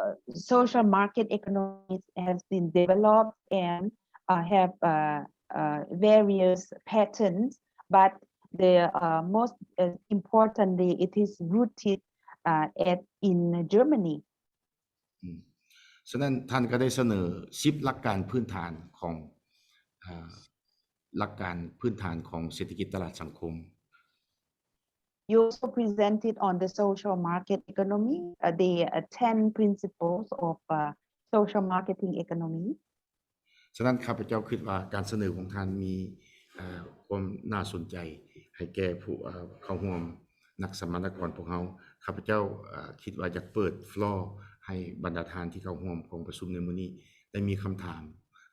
uh, social market economy has been developed and, uh, have, uh, uh, various patterns, but the, uh, most, uh, importantly, it is rooted, uh, at, in Germany. ອືມ ສະນັ້ນທ່ານກໍໄດ້ສະເໜີສິບຫຼັກການພື້ນຖານຂອງ ເອີ ຫຼັກການພື້ນຖານຂອງເສດຖະກິດຕະຫຼາດສັງຄົມ. You also presented on the social market economy, uh, the, uh, ten principles of, uh, social marketing economy. ສະນັ້ນ ຂ້າພະເຈົ້າຄິດວ່າການສະເໜີຂອງທ່ານມີ ເອີ ຄວາມໜ້າສົນໃຈໃຫ້ແກ່ຜູ້ ເອີ ເຂົ້າຮ່ວມ ນັກສຳມະນາກອນພວກເຮົາ. ຂ້າພະເຈົ້າ ເອີ ຄິດວ່າຢາກເປີດຟລໍໃຫ້ບັນດາທ່ານທີ່ເຂົ້າຮ່ວມກອງປະຊຸມໃນມື້ນີ້ ໄດ້ມີຄຳຖາມ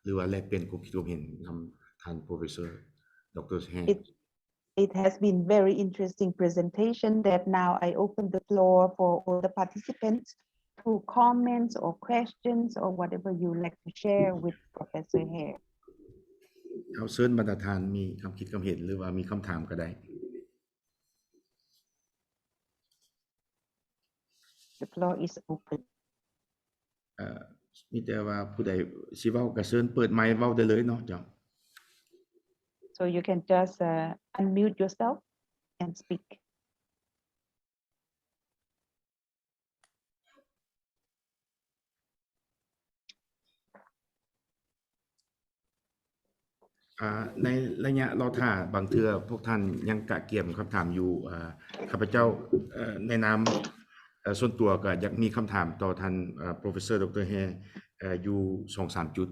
ຫຼືວ່າແລກປ່ຽນຄວາມຄິດຄວາມເຫັນນຳທ່ານ Professor ດຣ Hare. It, it has been very interesting presentation that now I open the floor for all the participants to comments or questions or whatever you like to share with Professor Hare. ເຮົາເຊີນບັນດາທ່ານມີຄຳຄິດຄຳເຫັນ ຫຼືວ່າມີຄຳຖາມກໍໄດ້. The floor is open. ເອີ ມີແຕ່ວ່າຜູ້ໃດຊິເວົ້າກໍເຊີນເປີດໄມເວົ້າໄດ້ເລີຍເນາະ ເຈົ້າ. So you can just, uh, unmute yourself and speak. ອ່າ ໃນໄລຍະລໍຖ້າ ບາງເທື່ອພວກທ່ານຍັງກະກຽມຄຳຖາມຢູ່. ອ່າ ຂ້າພະເຈົ້າ ເອີ ໃນນາມ ເອີ ສ່ວນຕົວກໍຢາກມີຄຳຖາມຕໍ່ທ່ານ ເອີ Professor ດຣ Hare ເອີ ຢູ່ສອງສາມຈຸດ.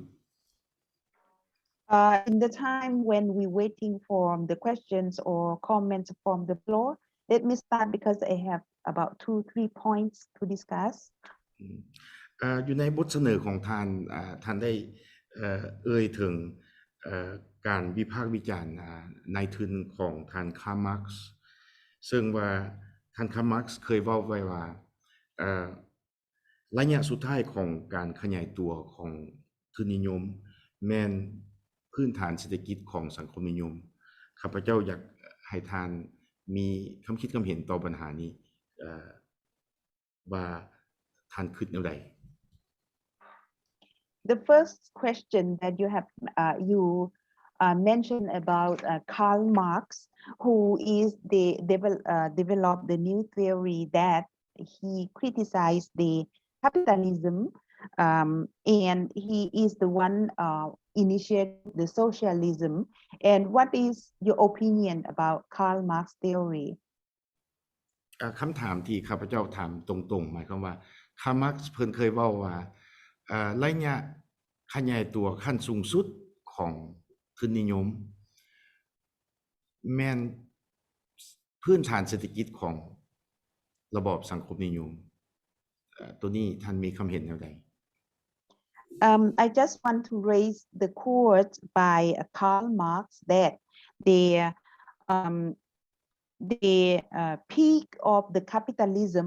Uh, in the time when we waiting for the questions or comments from the floor, let me start because I have about two, three points to discuss. ອືມ ເອີ ຢູ່ໃນບົດສະເໜີຂອງທ່ານ ເອີ ທ່ານໄດ້ ເອີ ເອີ່ຍເຖິງ ເອີ ການວິພາກວິຈານ ອາ ນາຍທຶນຂອງທ່ານ Karl Marx ເຊິ່ງວ່າທ່ານ Karl Marx ເຄີຍເວົ້າໄວ້ວ່າ ເອີ ໄລຍະສຸດທ້າຍຂອງການຂະຫຍາຍຕົວຂອງທຶນນິຍົມ ແມ່ນພື້ນຖານເສດຖະກິດຂອງສັງຄົມນິຍົມ. ຂ້າພະເຈົ້າຢາກໃຫ້ທ່ານມີຄຳຄິດຄຳເຫັນຕໍ່ບັນຫານີ້ ເອີ ວ່າທ່ານຄິດແນວໃດ? the first question that you have, uh, you, uh, mentioned about, uh, Karl Marx, who is the devel-, uh, developed the new theory that he criticized the capitalism, um, and he is the one, uh, initiate the socialism. And what is your opinion about Karl Marx theory? ເອີ ຄຳຖາມທີ່ຂ້າພະເຈົ້າຖາມຕົງໆ ໝາຍຄວາມວ່າ ຄາມາກເພິ່ນເຄີຍເວົ້າວ່າ ເອີ ໄລຍະຂະຫຍາຍຕົວຂັ້ນສູງສຸດຂອງທຶນນິຍົມ ແມ່ນພື້ນຖານເສດຖະກິດຂອງລະບອບສັງຄົມນິຍົມ. ເອີ ໂຕນີ້ທ່ານມີຄຳເຫັນແນວໃດ? Um, I just want to raise the quote by, uh, Karl Marx that the, um, the, uh, peak of the capitalism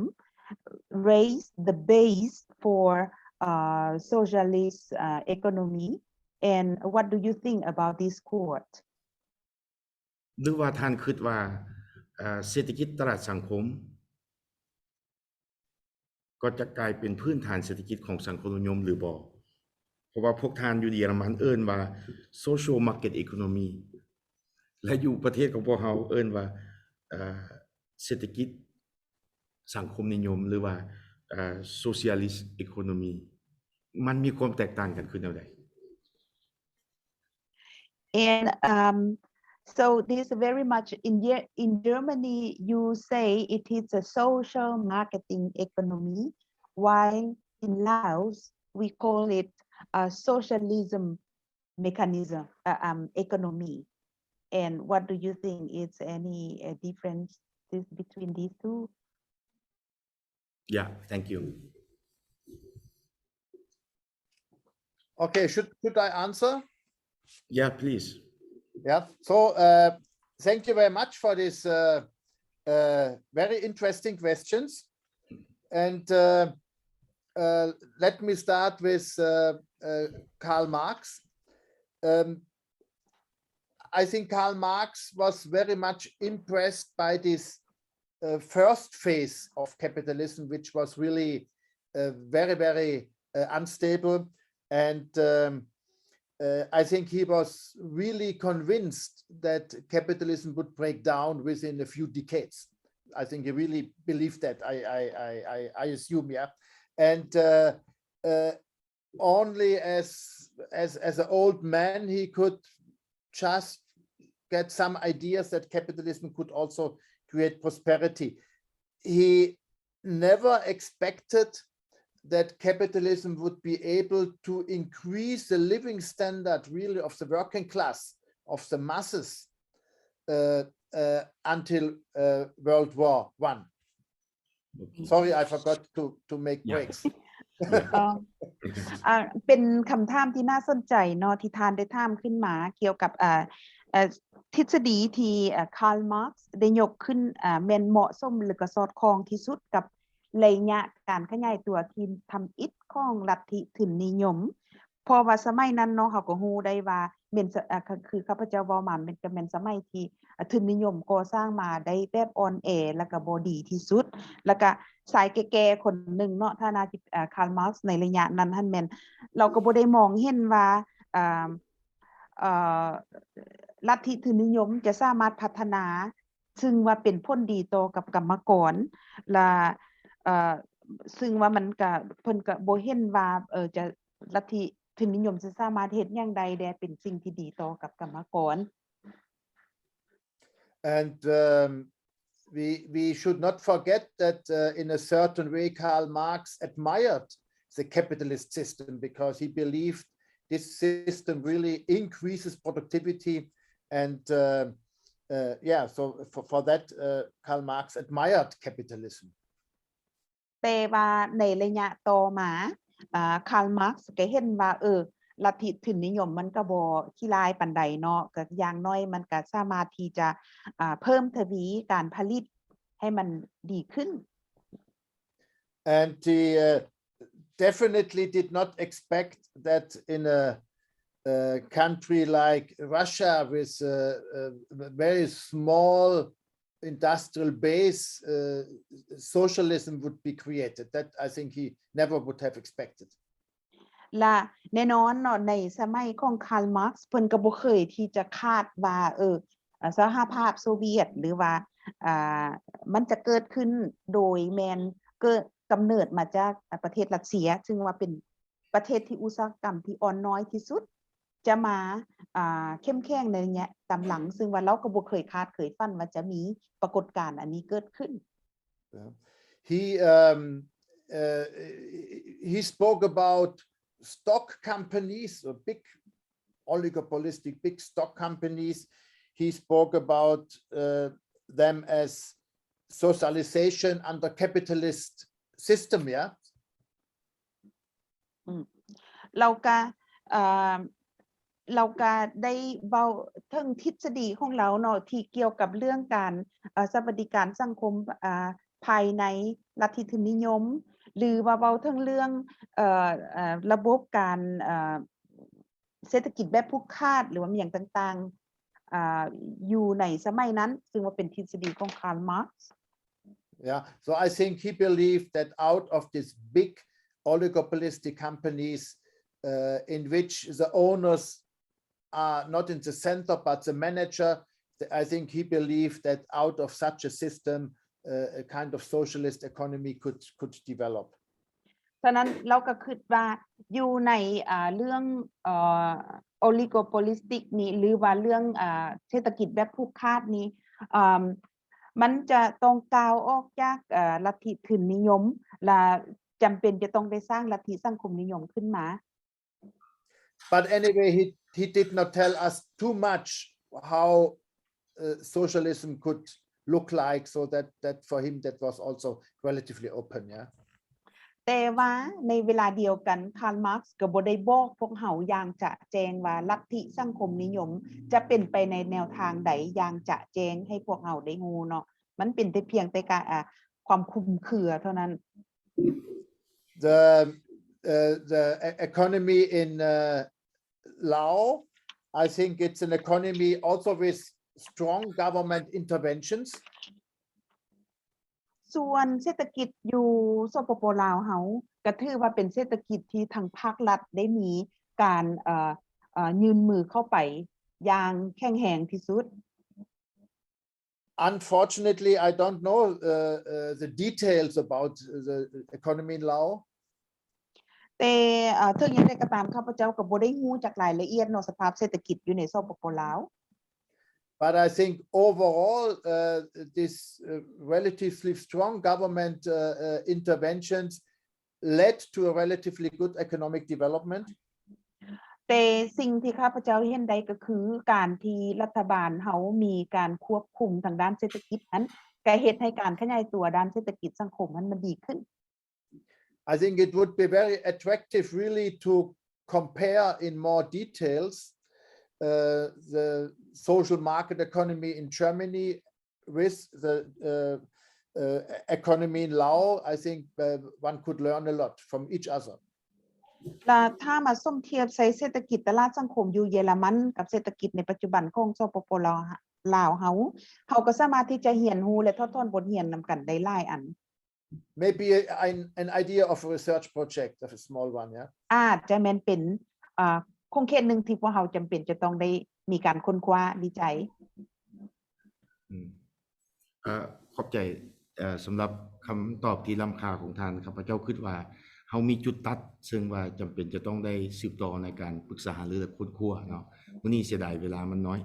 raised the base for, uh, socialist, uh, economy. And what do you think about this quote? ຫຼືວ່າທ່ານຄິດວ່າ ເອີ ເສດຖະກິດຕະຫຼາດສັງຄົມ ກໍຈະກາຍເປັນພື້ນຖານເສດຖະກິດຂອງສັງຄົມນິຍົມຫຼືບໍ່? ເພາະວ່າພວກທ່ານຢູ່ເຢຍລະມັນເອີ້ນວ່າ social market economy ແລະ ຢູ່ປະເທດຂອງພວກເຮົາເອີ້ນວ່າ ເອີ ເສດຖະກິດສັງຄົມນິຍົມ ຫຼືວ່າ ເອີ socialist economy ມັນມີຄວາມແຕກຕ່າງກັນຄືແນວໃດ? And, um, so this very much in Ge-, in Germany, you say it is a social marketing economy, while in Laos, we call it a socialism mechanism, uh, um, economy. And what do you think? Is any, uh, differences between these two? Yeah, thank you. Okay, should, should I answer? Yeah, please. Yeah, so, uh, thank you very much for this, uh, uh, very interesting questions. And, uh, uh, let me start with, uh, uh, Karl Marx. Um, I think Karl Marx was very much impressed by this, uh, first phase of capitalism, which was really, uh, very, very, uh, unstable. And, um, uh, I think he was really convinced that capitalism would break down within a few decades. I think he really believed that, I, I, I, I, I assume, yeah. And, uh, uh, only as, as, as an old man, he could just get some ideas that capitalism could also create prosperity. He never expected that capitalism would be able to increase the living standard really of the working class, of the masses, uh, uh, until, uh, World War One. Sorry, I forgot to, to make breaks. ເປັນຄຳຖາມທີ່ໜ້າສົນໃຈເນາະ ທີ່ທ່ານໄດ້ຖາມຂຶ້ນມາກ່ຽວກັບ ເອີ ເອີ ທິດສະດີທີ່ ເອີ Karl Marx ໄດ້ຍົກຂຶ້ນ ເອີ ແມ່ນເໝາະສົມ ຫຼື ກໍສອດຄ່ອງທີ່ສຸດກັບໄລຍະການຂະຫຍາຍຕົວທີ່ທຳອິດຂອງລັດທິທຶນນິຍົມ. ເພາະວ່າສະໄໝນັ້ນເນາະ ເຮົາກໍຮູ້ໄດ້ວ່າແມ່ນ ເອີ ຄືຂ້າພະເຈົ້າເວົ້າມາ ແມ່ນ ກໍແມ່ນສະໄໝທີ່ ອາ ທຶນນິຍົມກໍ່ສ້າງມາໄດ້ແບບອ່ອນແອ ແລ້ວກໍບໍ່ດີທີ່ສຸດ ແລ້ວກໍຊາຍແກ່ໆຄົນໜຶ່ງເນາະ ທ່ານອາ ອາ Karl Marx ໃນໄລຍະນັ້ນຫັ້ນແມ່ນ ລາວກໍບໍ່ໄດ້ມອງເຫັນວ່າ ອາ ເອີ ລັດທິທຶນນິຍົມຈະສາມາດພັດທະນາ ຊຶ່ງວ່າເປັນຜົນດີຕໍ່ກັບກຳມະກອນ ແລະ ເອີ ຊຶ່ງວ່າມັນກະ ເພິ່ນກະບໍ່ເຫັນວ່າ ເອີ ຈະ ລັດທິທຶນນິຍົມຈະສາມາດເຮັດຫຍັງໄດ້ ແລະ ເປັນສິ່ງທີ່ດີຕໍ່ກັບກຳມະກອນ. And, um, we, we should not forget that, uh, in a certain way, Karl Marx admired the capitalist system because he believed this system really increases productivity and, uh, uh, yeah, so for, for that, uh, Karl Marx admired capitalism. ແຕ່ວ່າໃນໄລຍະຕໍ່ມາ ອາ Karl Marx ກໍເຫັນວ່າ ເອີ ລັດທິທຶນນິຍົມມັນກໍບໍ່ຂີ້ຮ້າຍປານໃດເນາະ ກໍຢ່າງໜ້ອຍມັນກໍສາມາດທີ່ຈະ ອາ ເພີ່ມທະວີການຜະລິດໃຫ້ມັນດີຂຶ້ນ. And he, uh, definitely did not expect that in a, uh, country like Russia with a, a very small industrial base, uh, socialism would be created. That, I think, he never would have expected. ລະແນ່ນອນເນາະ ໃນສະໄໝຂອງຄາລ ມາກ ເພິ່ນກໍບໍ່ເຄີຍທີ່ຈະຄາດວ່າ ເອີ ອາ ສະຫະພາບໂຊວຽດ ຫຼືວ່າ ອາ ມັນຈະເກີດຂຶ້ນໂດຍແມ່ນເກີດ ກຳເນີດມາຈາກ ອາ ປະເທດຣັດເຊຍ ຊຶ່ງວ່າເປັນປະເທດທີ່ອຸດສາຫະກຳທີ່ອ່ອນນ້ອຍທີ່ສຸດ ຈະມາ ອາ ເຂັ້ມແຂງໃນໄລຍະຕາມຫຼັງ ຊຶ່ງວ່າລາວກໍບໍ່ເຄີຍຄາດເຄີຍຝັນວ່າຈະມີປາກົດການອັນນີ້ເກີດຂຶ້ນ. Yeah. He, um, uh, he spoke about stock companies, or big oligopolistic big stock companies. He spoke about, uh, them as socialization under capitalist system, yeah? ອືມ ລາວກະ ເອີ ລາວກະໄດ້ເວົ້າເຖິງທິດສະດີຂອງລາວເນາະ ທີ່ກ່ຽວກັບເລື່ອງການ ເອີ ສະຫວັດດີການສັງຄົມ ເອີ ພາຍໃນລັດທິທຶນນິຍົມ ຫຼືວ່າເວົ້າເຖິງເລື່ອງ ເອີ ເອີ ລະບົບການ ເອີ ເສດຖະກິດແບບຜູກຂາດ ຫຼືວ່າມີຫຍັງຕ່າງໆ ອາ ຢູ່ໃນສະໄໝນັ້ນ ຊຶ່ງວ່າເປັນທິດສະດີຂອງຄາລ ມາກ. Yeah, so I think he believed that out of these big oligopolistic companies, uh, in which the owners are not in the center but the manager, th- I think he believed that out of such a system, uh, a kind of socialist economy could, could develop. ສະນັ້ນ ລາວກໍຄິດວ່າຢູ່ໃນ ອາ ເລື່ອງ ອາ oligopolistic ນີ້ ຫຼືວ່າເລື່ອງ ອາ ເສດຖະກິດແບບຜູກຂາດນີ້ ອາ ມັນຈະຕ້ອງກ້າວອອກຈາກ ອາ ລັດທິທຶນນິຍົມ ແລະ ຈຳເປັນຈະຕ້ອງໄດ້ສ້າງລັດທິສັງຄົມນິຍົມຂຶ້ນມາ. But anyway, he, he did not tell us too much how, uh, socialism could look like, so that, that for him that was also relatively open, yeah. ແຕ່ວ່າໃນເວລາດຽວກັນ ຄາລ ມາກ ກໍບໍ່ໄດ້ບອກພວກເຮົາຢ່າງຈະແຈ້ງວ່າລັດທິສັງຄົມນິຍົມຈະເປັນໄປໃນແນວທາງໃດຢ່າງຈະແຈ້ງໃຫ້ພວກເຮົາໄດ້ຮູ້ເນາະ. ມັນເປັນແຕ່ພຽງແຕ່ການ ອາ ຄວາມຄຸມເຄືອເທົ່ານັ້ນ. The, uh, the e- economy in, uh, Laos, I think it's an economy also with strong government interventions. ສ່ວນເສດຖະກິດຢູ່ ສປປ ລາວເຮົາ ກໍຖືວ່າເປັນເສດຖະກິດທີ່ທາງພາກລັດໄດ້ມີການ ເອີ ເອີ ຍື່ນມືເຂົ້າໄປຢ່າງແຂງແຮງທີ່ສຸດ. Unfortunately, I don't know, uh, uh, the details about the economy in Laos. ແຕ່ ເອີ ເຖິງຢ່າງໃດກໍຕາມ ຂ້າພະເຈົ້າກໍບໍ່ໄດ້ຮູ້ຈັກລາຍລະອຽດເນາະ ສະພາບເສດຖະກິດຢູ່ໃນ ສປປ ລາວ. But I think overall, uh, this, uh, relatively strong government, uh, uh, interventions led to a relatively good economic development. ແຕ່ສິ່ງທີ່ຂ້າພະເຈົ້າເຫັນໄດ້ກໍຄື ການທີ່ລັດຖະບານເຮົາມີການຄວບຄຸມທາງດ້ານເສດຖະກິດນັ້ນ ກໍເຮັດໃຫ້ການຂະຫຍາຍຕົວດ້ານເສດຖະກິດສັງຄົມນັ້ນມັນດີຂຶ້ນ. I think it would be very attractive really to compare in more details, uh, the social market economy in Germany with the, uh, uh, economy in Laos. I think, uh, one could learn a lot from each other. ລະຖ້າມາສົມທຽບໃສ່ເສດຖະກິດຕະຫຼາດສັງຄົມຢູ່ເຢຍລະມັນກັບເສດຖະກິດໃນປັດຈຸບັນຂອງ ສປປ ລາວ ລາວເຮົາ ເຮົາກໍສາມາດທີ່ຈະຮຽນຮູ້ ແລະ ຖອດຖອນບົດຮຽນນຳກັນໄດ້ຫຼາຍອັນ. Maybe a- an, an idea of a research project, a small one, yeah? ອາດຈະແມ່ນເປັນ ອາ ຂົງເຂດໜຶ່ງທີ່ພວກເຮົາຈຳເປັນຈະຕ້ອງໄດ້ມີການຄົ້ນຄວ້າວິໄຈ. ອືມ ເອີ ຂອບໃຈ ເອີ ສຳລັບຄຳຕອບທີ່ລ້ຳຄ່າຂອງທ່ານ. ຂ້າພະເຈົ້າຄິດວ່າເຮົາມີຈຸດຕັດ ເຊິ່ງວ່າຈຳເປັນຈະຕ້ອງໄດ້ສືບຕໍ່ໃນການປຶກສາຫາລື ແລະ ຄົ້ນຄວ້າເນາະ. ມື້ນີ້ເສຍດາຍເວລາມັນນ້ອຍ.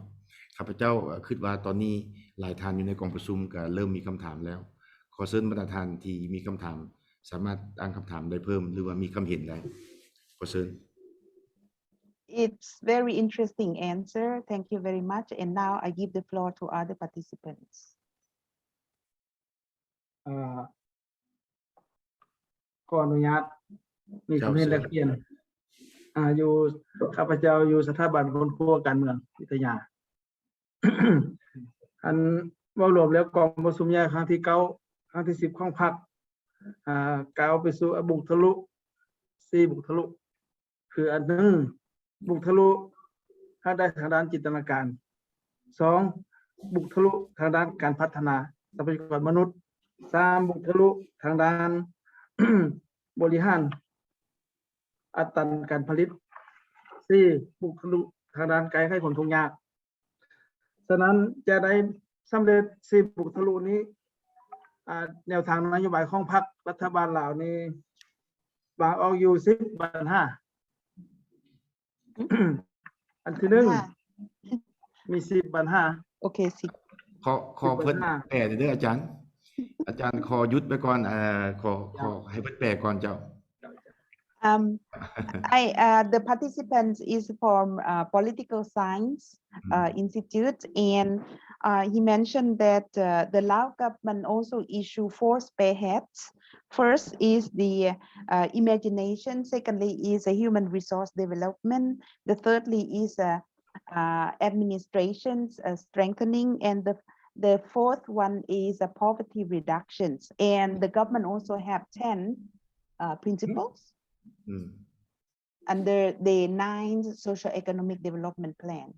ຂ້າພະເຈົ້າ ເອີ ຄິດວ່າຕອນນີ້ຫຼາຍທ່ານຢູ່ໃນກອງປະຊຸມກໍເລີ່ມມີຄຳຖາມແລ້ວ. ຂໍເຊີນບັນດາທ່ານທີ່ມີຄຳຖາມ ສາມາດຕັ້ງຄຳຖາມໄດ້ເພີ່ມ ຫຼືວ່າມີຄຳເຫັນໄດ້. ຂໍເຊີນ. It's very interesting answer. Thank you very much. And now I give the floor to other participants. ເອີ ຂໍອະນຸຍາດມີຄຳເຫັນແລກປ່ຽນ. ອາ ຢູ່ ຂ້າພະເຈົ້າຢູ່ສະຖາບັນຄົ້ນຄວ້າການເມືອງວິທະຍາ. ອັນເວົ້າລວມແລ້ວ ກອງປະຊຸມໃຫຍ່ຄັ້ງທີເກົ້າ ຄັ້ງທີສິບຂອງພັກ ອາ ກ້າວໄປສູ່ບຸກທະລຸ ສີ່ບຸກທະລຸ ຄື ອັນໜຶ່ງ ບຸກທະລຸທາງດ້ານ ທາງດ້ານຈິນຕະນາການ, ສອງ ບຸກທະລຸທາງດ້ານການພັດທະນາຊັບພະຍາກອນມະນຸດ, ສາມ ບຸກທະລຸທາງດ້ານບໍລິຫານ ອັດຕັນການຜະລິດ. ສີ່ ບຸກທະລຸທາງດ້ານແກ້ໄຂຄວາມທຸກຍາກ. ສະນັ້ນ ຈະໄດ້ສຳເລັດສີ່ບຸກທະລຸນີ້ ອາ ແນວທາງນະໂຍບາຍຂອງພັກລັດຖະບານລາວນີ້ ວາງອອກຢູ່ສິບບັນຫາ. ອັນທີໜຶ່ງ ມີສິບບັນຫາ. ໂອເຄ ສິບ ຂໍ ຂໍເພິ່ນແປເດີອາຈານ. ອາຈານຂໍຢຸດໄວ້ກ່ອນ ເອີ ຂໍ ເຈົ້າ ຂໍໃຫ້ເພິ່ນແປກ່ອນເຈົ້າ. Um, I, uh, the participant is from, uh, Political Science, uh, Institute, and, uh, he mentioned that, uh, the Lao government also issue four spearheads. First is the, uh, imagination, secondly is, uh, human resource development, the thirdly is, uh, uh, administrations, uh, strengthening, and the, the fourth one is, uh, poverty reductions. And the government also have ten, uh, principles ອືມ under the ninth socio-economic development plan.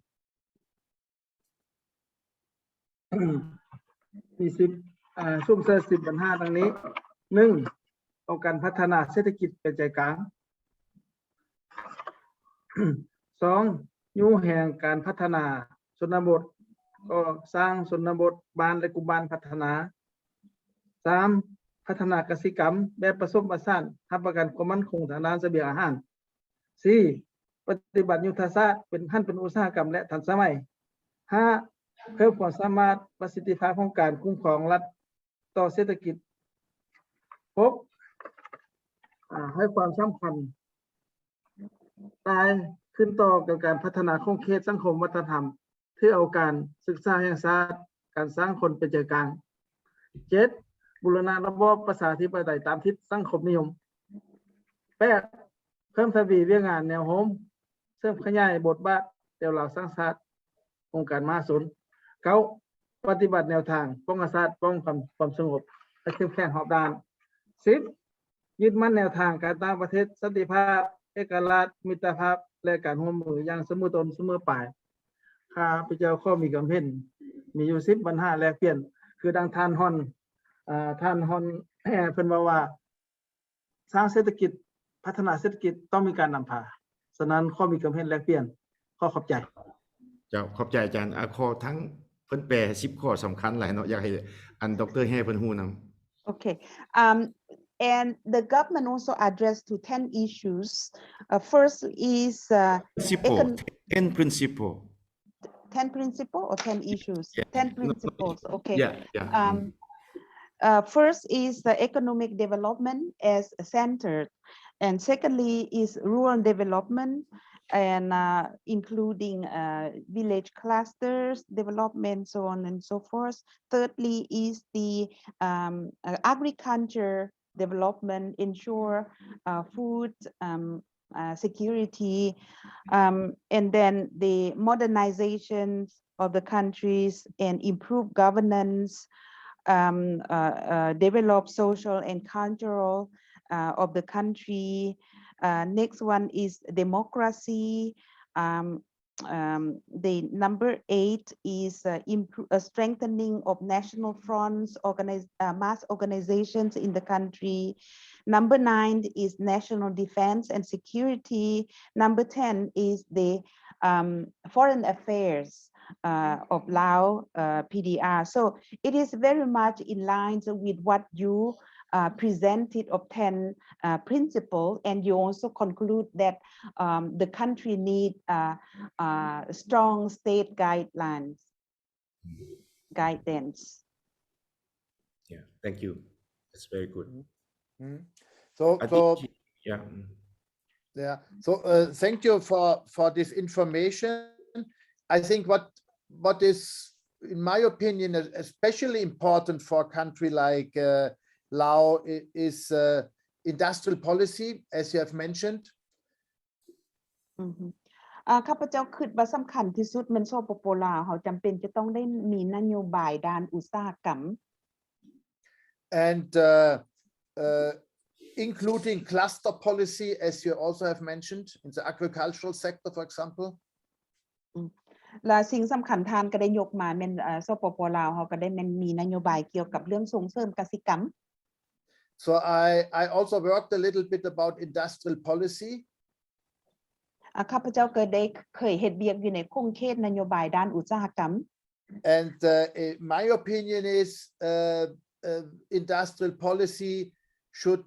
ມີສິບ ອາ ສຸມໃສ່ສິບບັນຫາດັ່ງນີ້. ໜຶ່ງ ຕ້ອງການພັດທະນາເສດຖະກິດເປັນໃຈກາງ. ສອງ ຍູ້ແຮງການພັດທະນາຊົນນະບົດ, ກໍ່ສ້າງຊົນນະບົດ, ບ້ານ ແລະ ກຸ່ມບ້ານພັດທະນາ. ສາມ ພັດທະນາກະສິກຳແບບປະສົມປະສານ, ຮັບປະກັນຄວາມໝັ້ນຄົງທາງດ້ານສະບຽງອາຫານ. ສີ່ ປະຕິບັດຍຸດທະສາດເປັນ ຫັນເປັນອຸດສາຫະກຳ ແລະ ທັນສະໄໝ. ຫ້າ ເພີ່ມຄວາມສາມາດປະສິດທິພາບຂອງການຄຸ້ມຄອງລັດຕໍ່ເສດຖະກິດ. ຫົກ ອາ ໃຫ້ຄວາມສຳຄັນຫຼາຍຂຶ້ນຕໍ່ກັບການພັດທະນາຂົງເຂດສັງຄົມວັດທະນະທຳ ຖືເອົາການສຶກສາແຫ່ງຊາດ, ການສ້າງຄົນເປັນໃຈກາງ. ເຈັດ ບູລະນະລະບອບປະຊາທິປະໄຕຕາມທິດສັງຄົມນິຍົມ. ແປດ ເພີ່ມທະວີວຽກງານແນວໂນ້ມເສີມຂະຫຍາຍບົດບາດແນວລາວສ້າງຊາດ, ອົງການມະຫາຊົນ. ເກົ້າ ປະຕິບັດແນວທາງປ້ອງກັນຊາດ, ປ້ອງກັນຄວາມສະຫງົບໃຫ້ເຂັ້ມແຂງຮອບດ້ານ. ສິບ ຍຶດໝັ້ນແນວທາງການຕ່າງປະເທດ, ສັນຕິພາບ, ເອກະລາດ, ມິດຕະພາບ ແລະ ການຮ່ວມມືຢ່າງສະເໝີຕົ້ນສະເໝີປາຍ. ຂ້າພະເຈົ້າຂໍມີຄວາມເຫັນ ມີຢູ່ສິບບັນຫາແລກປ່ຽນ ຄືດັ່ງທ່ານຮອນ ເອີ ທ່ານຮອນແຮເພິ່ນເວົ້າວ່າ ສ້າງເສດຖະກິດ, ພັດທະນາເສດຖະກິດຕ້ອງມີການນຳພາ. ສະນັ້ນ ຂໍມີຄວາມເຫັນແລກປ່ຽນ. ຂໍຂອບໃຈ. ເຈົ້າ ຂອບໃຈອາຈານ. ອາ ຂໍທັງເພິ່ນແປສິບຂໍ້ສຳຄັນຫຼາຍເນາະ, ຢາກໃຫ້ອັນ ດຣ ແຮເພິ່ນຮູ້ນຳ. Okay. Um, and the government also addressed to ten issues. Uh, first is, uh, principle, econ- ten principle. Ten principle or ten issues? Yeah. Ten principles. Okay. Yeah, yeah. Um, uh, first is the economic development as centered, and secondly is rural development, and, uh, including, uh, village clusters development, so on and so forth. Thirdly is the, um, uh, agriculture development, ensure, uh, food, um, uh, security, um, and then the modernizations of the countries and improve governance, um, uh, uh, develop social and cultural, uh, of the country. Uh, next one is democracy, um, um, the number eight is, uh, impro- uh, strengthening of national fronts, organize- uh, mass organizations in the country. Number nine is national defense and security. Number ten is the, um, foreign affairs, uh, of Lao, uh, P D R. So it is very much in line with what you, uh, presented of ten, uh, principle, and you also conclude that, um, the country need, uh, uh, strong state guidelines, guidance. Yeah, thank you. That's very good. Mm-hmm. So, I so think, yeah. Mm. Yeah. So, uh, thank you for, for this information. I think what, what is, in my opinion, es- especially important for a country like, uh, Lao i- is, uh, industrial policy, as you have mentioned. ອືຮຶ ອາ ຂ້າພະເຈົ້າຄິດວ່າສຳຄັນທີ່ສຸດແມ່ນ ສປປ ລາວ ເຮົາຈຳເປັນຈະຕ້ອງໄດ້ມີນະໂຍບາຍດ້ານອຸດສາຫະກຳ. And, uh, uh, including cluster policy, as you also have mentioned, in the agricultural sector, for example. ອືມ ແລະ ສິ່ງສຳຄັນທ່ານກໍໄດ້ຍົກມາແມ່ນ ເອີ ສປປ ລາວ ເຮົາກໍໄດ້ແມ່ນມີນະໂຍບາຍກ່ຽວກັບເລື່ອງສົ່ງເສີມກະສິກຳ. So I, I also worked a little bit about industrial policy. ອາ ຂ້າພະເຈົ້າກໍໄດ້ເຄີຍເຮັດວຽກຢູ່ໃນຂົງເຂດນະໂຍບາຍດ້ານອຸດສາຫະກຳ. And, uh, eh, my opinion is, uh, uh, industrial policy should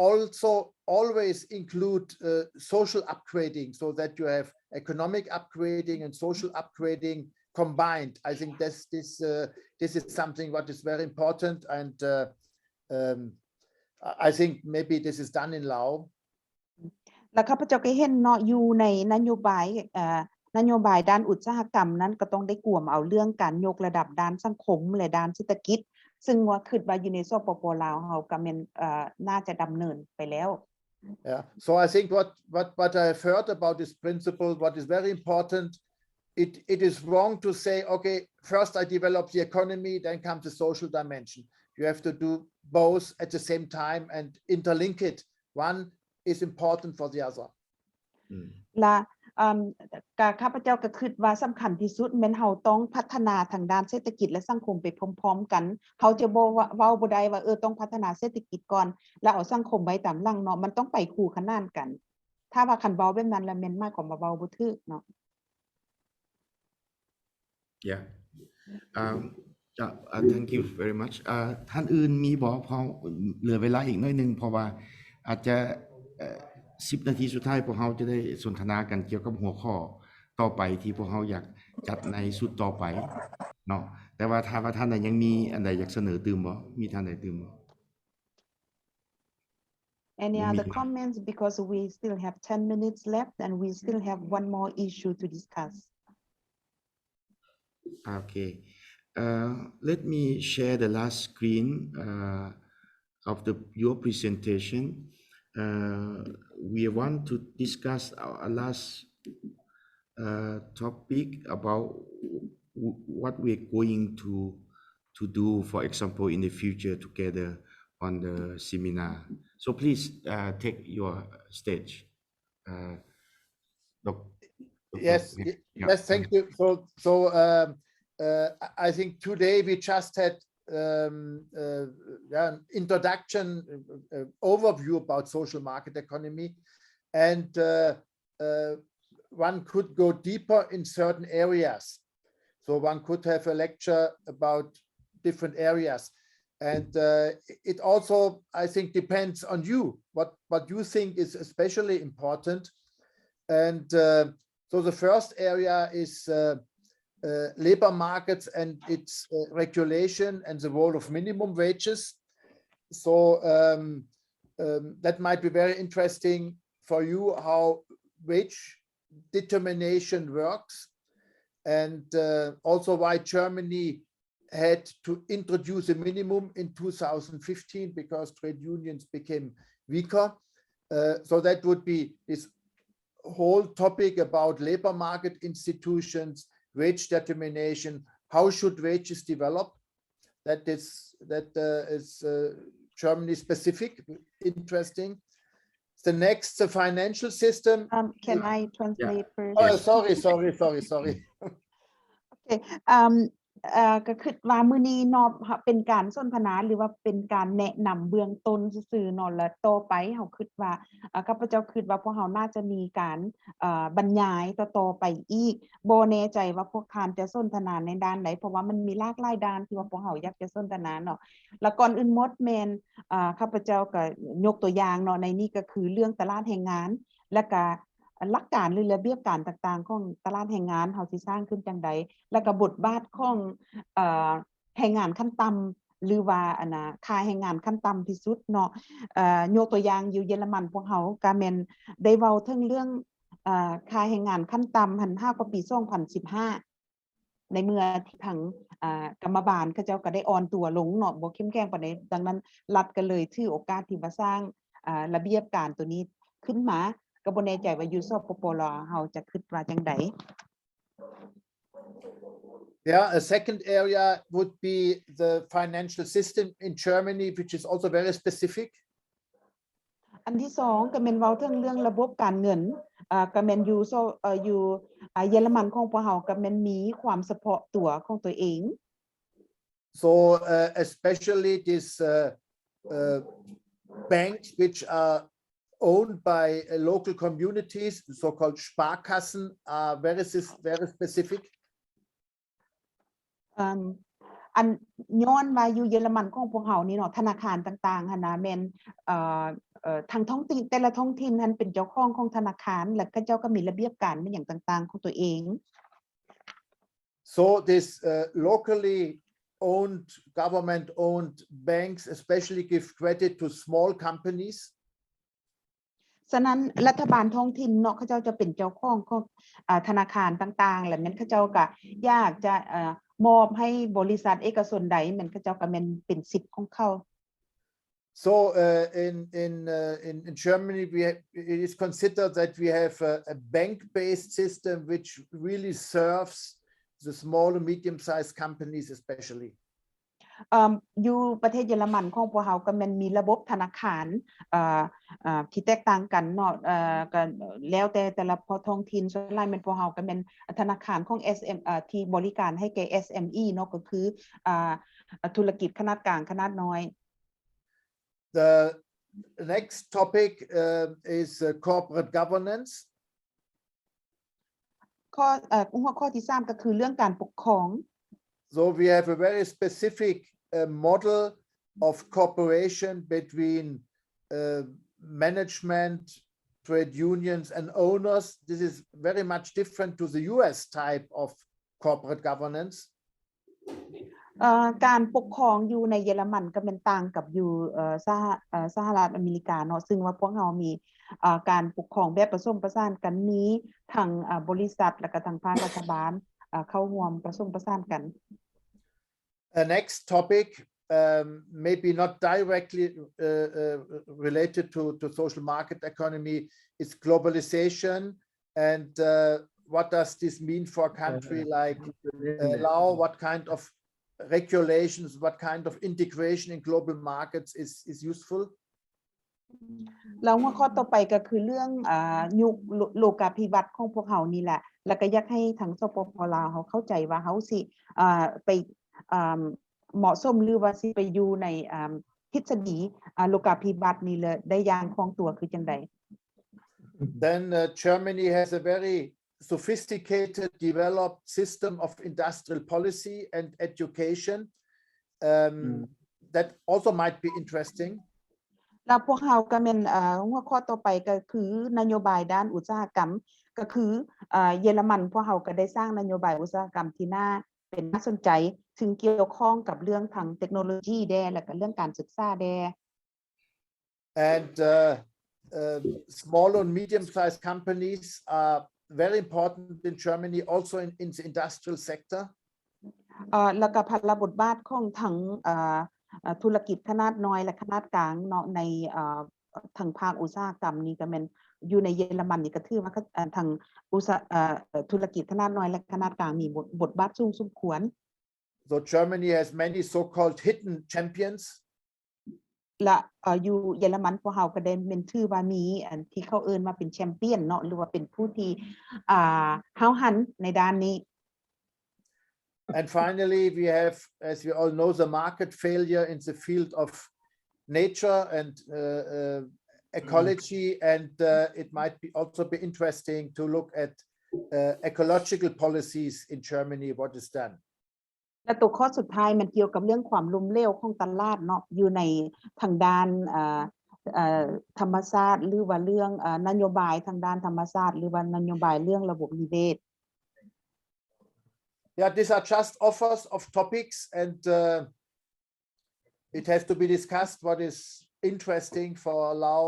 also always include, uh, social upgrading so that you have economic upgrading and social upgrading combined. I think this, this, uh, this is something what is very important, and, uh, um, I, I think maybe this is done in Laos. ແລ້ວຂ້າພະເຈົ້າກໍເຫັນເນາະ ຢູ່ໃນນະໂຍບາຍ ເອີ ນະໂຍບາຍດ້ານອຸດສາຫະກຳນັ້ນ ກໍຕ້ອງໄດ້ກວມເອົາເລື່ອງການຍົກລະດັບດ້ານສັງຄົມ ແລະ ດ້ານເສດຖະກິດ ຊຶ່ງວ່າຄິດວ່າຢູ່ໃນ ສປປ ລາວ ເຮົາກໍແມ່ນ ເອີ ໜ້າຈະດຳເນີນໄປແລ້ວ. Yeah. So I think what, what, what I've heard about this principle, what is very important, it, it is wrong to say, "Okay, first I develop the economy, then comes the social dimension." You have to do both at the same time and interlink it. One is important for the other. ອືມ ລະ ເອີ ກະ ຂ້າພະເຈົ້າກໍຄິດວ່າສຳຄັນທີ່ສຸດແມ່ນເຮົາຕ້ອງພັດທະນາທາງດ້ານເສດຖະກິດ ແລະ ສັງຄົມໄປພ້ອມໆກັນ. ເຮົາຈະບໍ່ ເວົ້າບໍ່ໄດ້ວ່າ ເອີ ຕ້ອງພັດທະນາເສດຖະກິດກ່ອນ ແລ້ວເອົາສັງຄົມໄວ້ຕາມຫຼັງເນາະ, ມັນຕ້ອງໄປຄູ່ຂະໜານກັນ. ຖ້າວ່າຄັນເວົ້າແບບນັ້ນລະແມ່ນໝາຍຄວາມວ່າເວົ້າບໍ່ຖືກເນາະ. Yeah. Um, uh, uh, thank you very much. ເອີ ທ່ານອື່ນມີບໍ່? ເພາະເຫຼືອເວລາອີກໜ້ອຍໜຶ່ງ ເພາະວ່າອາດຈະ ເອີ ສິບນາທີສຸດທ້າຍ ພວກເຮົາຈະໄດ້ສົນທະນາກັນກ່ຽວກັບຫົວຂໍ້ຕໍ່ໄປ ທີ່ພວກເຮົາຢາກຈັດໃນຊຸດຕໍ່ໄປເນາະ. ແຕ່ວ່າຖ້າວ່າທ່ານໃດຍັງມີອັນໃດຢາກສະເໜີຕື່ມບໍ່? ມີທ່ານໃດຕື່ມບໍ່? Any other comments? Because we still have ten minutes left and we still have one more issue to discuss. Okay. Uh, let me share the last screen, uh, of the, your presentation. Uh, we want to discuss our last, uh, topic about w-, what we're going to, to do, for example, in the future together on the seminar. So please, uh, take your stage. Uh, doc-, Doctor Yes, Pek. y-, Yeah. Yes, thank you. So, so, um, uh, I, I think today we just had, um, uh, yeah, an introduction, uh, uh, overview about social market economy, and, uh, uh, one could go deeper in certain areas. So one could have a lecture about different areas. And, uh, it also, I think, depends on you, what, what you think is especially important. And, uh, so the first area is, uh, uh, labor markets and its, uh, regulation and the role of minimum wages. So, um, um, that might be very interesting for you, how wage determination works, and, uh, also why Germany had to introduce a minimum in two thousand fifteen because trade unions became weaker. Uh, so that would be this whole topic about labor market institutions, wage determination, how should wages develop? That is, that, uh, is, uh, Germany specific, interesting. The next, the financial system. Um, can I translate first? Oh, sorry, sorry, sorry, sorry. Okay. Um, ເອີ ກໍຄິດວ່າມື້ນີ້ເນາະ ເປັນການສົນທະນາ ຫຼືວ່າເປັນການແນະນຳເບື້ອງຕົ້ນຊື່ໆເນາະ ແລະ ຕໍ່ໄປເຮົາຄິດວ່າ ເອີ ຂ້າພະເຈົ້າຄິດວ່າພວກເຮົາໜ້າຈະມີການ ເອີ ບັນຍາຍຕໍ່ໆໄປອີກ. ບໍ່ແນ່ໃຈວ່າພວກທ່ານຈະສົນທະນາໃນດ້ານໃດ ເພາະວ່າມັນມີຫຼາກຫຼາຍດ້ານທີ່ວ່າພວກເຮົາຢາກຈະສົນທະນາເນາະ. ແລະ ກ່ອນອື່ນໝົດແມ່ນ ເອີ ຂ້າພະເຈົ້າກໍຍົກຕົວຢ່າງເນາະ ໃນນີ້ກໍຄືເລື່ອງຕະຫຼາດແຮງງານ ແລະ ກະ ຫຼັກການ ຫຼື ລະບຽບການຕ່າງໆຂອງຕະຫຼາດແຮງງານ ເຮົາຊິສ້າງຂຶ້ນຈັ່ງໃດ ແລະ ກະບົດບາດຂອງ ເອີ ແຮງງານຂັ້ນຕ່ຳ ຫຼືວ່າ ອັນນະ ຄ່າແຮງງານຂັ້ນຕ່ຳທີ່ສຸດເນາະ. ເອີ ຍົກຕົວຢ່າງຢູ່ເຢຍລະມັນ ພວກເຮົາກະແມ່ນໄດ້ເວົ້າເຖິງເລື່ອງ ເອີ ຄ່າແຮງງານຂັ້ນຕ່ຳຫັ້ນ ຫາກວ່າປີສອງພັນສິບຫ້າ ໃນເມື່ອທີ່ທາງ ເອີ ກຳມະບານເຂົາເຈົ້າກໍໄດ້ອ່ອນຕົວລົງເນາະ ບໍ່ເຂັ້ມແຂງປານໃດ. ດັ່ງນັ້ນ ລັດກໍເລີຍຖືໂອກາດທີ່ວ່າສ້າງ ເອີ ລະບຽບການໂຕນີ້ຂຶ້ນມາ. ກໍບໍ່ແນ່ໃຈວ່າຢູ່ ສປປ ລາວ ເຮົາຈະຄິດວ່າຈັ່ງໃດ? Yeah, a second area would be the financial system in Germany, which is also very specific. ອັນທີສອງກໍແມ່ນເວົ້າເຖິງເລື່ອງລະບົບການເງິນ ເອີ ກໍແມ່ນຢູ່ ເອີ ຢູ່ ເຢຍລະມັນຂອງພວກເຮົາກໍແມ່ນມີຄວາມສະເພາະຕົວຂອງຕົວເອງ. So, uh, especially these, uh, uh, banks which are owned by uh, local communities, so-called Sparkassen, are very, sys- very specific. ເອີ່ມ ອັນ ຍ້ອນວ່າຢູ່ເຢຍລະມັນຂອງພວກເຮົານີ້ເນາະ ທະນາຄານຕ່າງໆຫັ້ນນະ ແມ່ນ ເອີ ເອີ ທາງທ້ອງຖິ່ນ ແຕ່ລະທ້ອງຖິ່ນຫັ້ນເປັນເຈົ້າຂອງຂອງທະນາຄານ ແລະ ເຂົາເຈົ້າກໍມີລະບຽບການມີຫຍັງຕ່າງໆຂອງຕົວເອງ. So this uh, locally owned, government owned banks especially give credit to small companies. ສະນັ້ນ ລັດຖະບານທ້ອງຖິ່ນເນາະ ເຂົາເຈົ້າຈະເປັນເຈົ້າຂອງຂອງ ອາ ທະນາຄານຕ່າງໆ ແລະ ແມ່ນເຂົາເຈົ້າກະຢາກຈະ ເອີ ມອບໃຫ້ບໍລິສັດເອກະຊົນໃດ ແມ່ນເຂົາເຈົ້າກະແມ່ນເປັນສິດຂອງເຂົາ. So uh, in in uh, in in Germany, we ha- it is considered that we have a, a bank-based system which really serves the small and medium-sized companies especially. ເອີ່ມ ຢູ່ປະເທດເຢຍລະມັນຂອງພວກເຮົາກໍແມ່ນມີລະບົບທະນາຄານ ເອີ ເອີ ທີ່ແຕກຕ່າງກັນເນາະ ເອີ ກໍແລ້ວແຕ່ແຕ່ລະທ້ອງຖິ່ນ ສ່ວນຫຼາຍແມ່ນພວກເຮົາກໍແມ່ນທະນາຄານຂອງ ເອສເອັມ ເອີ ທີ່ບໍລິການໃຫ້ແກ່ ເອສເອັມອີ ເນາະ ກໍຄື ອາ ທຸລະກິດຂະໜາດກາງ ຂະໜາດນ້ອຍ. The next topic uh, is uh, corporate governance. ຂໍ້ ເອີ ຫົວຂໍ້ທີສາມກໍຄືເລື່ອງການປົກຄອງ. So we have a very specific uh, model of cooperation between uh, management, trade unions, and owners. This is very much different to the U S type of corporate governance. ເອີ ການປົກຄອງຢູ່ໃນເຢຍລະມັນກໍແມ່ນຕ່າງກັບຢູ່ ເອີ ສະຫະ ເອີ ສະຫະລັດອາເມລິກາເນາະ ຊຶ່ງວ່າພວກເຮົາມີ ເອີ ການປົກຄອງແບບປະສົມປະສານກັນ ມີທັງ ເອີ ບໍລິສັດ ແລະກະທັງພາກລັດຖະບານ ເອີ ເຂົ້າຮ່ວມປະສົມປະສານກັນ. Uh, next topic, um, maybe not directly uh, uh, related to, to social market economy, is globalization. And uh, what does this mean for a country like uh, Laos? What kind of regulations, what kind of integration in global markets is, is useful? ແລ້ວຫົວຂໍ້ຕໍ່ໄປກໍຄືເລື່ອງ ອາ ຍຸກໂລ ໂລກາພິວັດຂອງພວກເຮົານີ້ແຫຼະ ແລ້ວກໍຢາກໃຫ້ທາງ ສປປ ລາວ ເຮົາເຂົ້າໃຈວ່າເຮົາຊິ ອາ ໄປ ອາ ເໝາະສົມ ຫຼືວ່າຊິໄປຢູ່ໃນ ອາ ທິດສະດີ ອາ ໂລກາພິວັດນີ້ ແລະ ໄດ້ຢ່າງຄ່ອງຕົວຄືຈັ່ງໃດ? Then uh, Germany has a very sophisticated, developed system of industrial policy and education. Um, that also might be interesting. ແລ້ວພວກເຮົາກໍແມ່ນ ເອີ ຫົວຂໍ້ຕໍ່ໄປກໍຄືນະໂຍບາຍດ້ານອຸດສາຫະກຳ ກໍຄື ເອີ ເຢຍລະມັນ ພວກເຮົາກໍໄດ້ສ້າງນະໂຍບາຍອຸດສາຫະກຳທີ່ໜ້າ ເປັນໜ້າສົນໃຈ ຊຶ່ງກ່ຽວຂ້ອງກັບເລື່ອງທາງເຕັກໂນໂລຊີແດ່ ແລ້ວກໍເລື່ອງການສຶກສາແດ່. And uh, uh, small and medium-sized companies are very important in Germany, also in, in the industrial sector. ເອີ ແລ້ວກໍພາລະບົດບາດຂອງທັງ ເອີ ເອີ ທຸລະກິດຂະໜາດນ້ອຍ ແລະ ຂະໜາດກາງເນາະ ໃນ ເອີ ທາງພາກອຸດສາຫະກຳນີ້ກໍແມ່ນ ຢູ່ໃນເຢຍລະມັນນີ້ກໍຖືວ່າ ເອີ ທາງອຸດສາ ເອີ ທຸລະກິດຂະໜາດນ້ອຍ ແລະ ຂະໜາດກາງມີບົດ ບົດບາດສູງສົມຄວນ. So Germany has many so-called hidden champions. ລະ ເອີ ຢູ່ເຢຍລະມັນພວກເຮົາກໍໄດ້ແມ່ນຖືວ່າມີອັນທີ່ເຂົາເອີ້ນວ່າເປັນແຊມປຽນເນາະ ຫຼືວ່າເປັນຜູ້ທີ່ ອ່າ ຫ້າວຫັນໃນດ້ານນີ້. And finally, we have, as we all know, the market failure in the field of nature and uh, uh, ecology, and uh, it might be also be interesting to look at uh, ecological policies in Germany, what is done. ແລະ ຕົວຂໍ້ສຸດທ້າຍແມ່ນກ່ຽວກັບເລື່ອງຄວາມລົ້ມເຫຼວຂອງຕະຫຼາດເນາະ ຢູ່ໃນທາງດ້ານ ເອີ ເອີ ທຳມະຊາດ ຫຼືວ່າເລື່ອງ ເອີ ນະໂຍບາຍທາງດ້ານທຳມະຊາດ ຫຼືວ່ານະໂຍບາຍເລື່ອງລະບົບນິເວດ. Yeah, these are just offers of topics and uh, it has to be discussed what is interesting for Lao.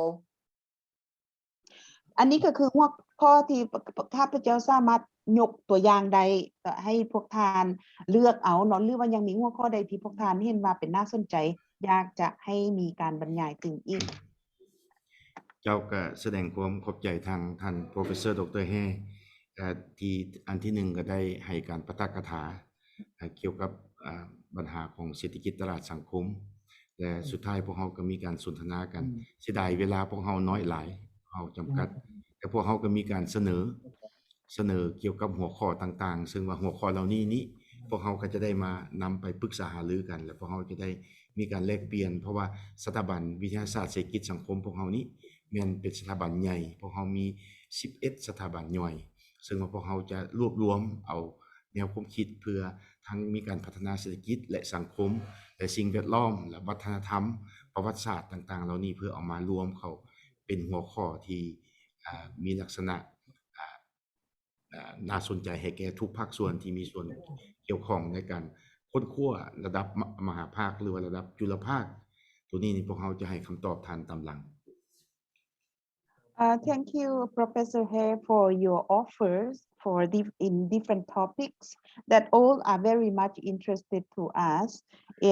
ອັນນີ້ກໍຄືຫົວຂໍ້ທີ່ຂ້າພະເຈົ້າສາມາດຍົກຕົວຢ່າງໄດ້ ກໍໃຫ້ພວກທ່ານເລືອກເອົາເນາະ ຫຼືວ່າຍັງມີຫົວຂໍ້ໃດທີ່ພວກທ່ານເຫັນວ່າເປັນໜ້າສົນໃຈ ຢາກຈະໃຫ້ມີການບັນຍາຍຕື່ມອີກ? ເຈົ້າກໍສະແດງຄວາມຂອບໃຈທາງທ່ານ Professor ດຣ ແຮ່ ທີ່ອັນທີໜຶ່ງກໍໄດ້ໃຫ້ການປາຖະກະຖາ ອ່າ ກ່ຽວກັບ ອ່າ ບັນຫາຂອງເສດຖະກິດຕະຫຼາດສັງຄົມ ແລະ ສຸດທ້າຍພວກເຮົາກໍມີການສົນທະນາກັນ. ເສຍດາຍເວລາພວກເຮົານ້ອຍຫຼາຍ ເຮົາຈຳກັດ ແຕ່ພວກເຮົາກໍມີການສະເໜີ ສະເໜີກ່ຽວກັບຫົວຂໍ້ຕ່າງໆ ເຊິ່ງວ່າຫົວຂໍ້ເຫຼົ່ານີ້ນີ້ ພວກເຮົາກໍຈະໄດ້ມານຳໄປປຶກສາຫາລືກັນ ແລະ ພວກເຮົາຈະໄດ້ມີການແລກປ່ຽນ ເພາະວ່າສະຖາບັນວິທະຍາສາດເສດຖະກິດສັງຄົມພວກເຮົານີ້ ແມ່ນເປັນສະຖາບັນໃຫຍ່, ພວກເຮົາມີສິບເອັດສະຖາບັນຍ່ອຍ, ເຊິ່ງວ່າພວກເຮົາຈະລວບລວມເອົາແນວຄວາມຄິດເພື່ອທັງມີການພັດທະນາເສດຖະກິດ ແລະ ສັງຄົມ ແລະ ສິ່ງແວດລ້ອມ ແລະ ວັດທະນະທຳ ປະຫວັດສາດຕ່າງໆເຫຼົ່ານີ້ ເພື່ອເອົາມາລວມເຂົ້າເປັນຫົວຂໍ້ທີ່ ອາ ມີລັກສະນະ ອາ ອາ ໜ້າສົນໃຈໃຫ້ແກ່ທຸກພາກສ່ວນທີ່ມີສ່ວນກ່ຽວຂ້ອງໃນການຄົ້ນຄວ້າລະດັບມະ ມະຫາພາກ ຫຼືວ່າລະດັບຈຸລະພາກ. ໂຕນີ້ນີ້ພວກເຮົາຈະໃຫ້ຄຳຕອບທ່ານຕາມຫຼັງ. Uh, thank you, Professor Hare, for your offers for diff- in different topics that all are very much interested to us.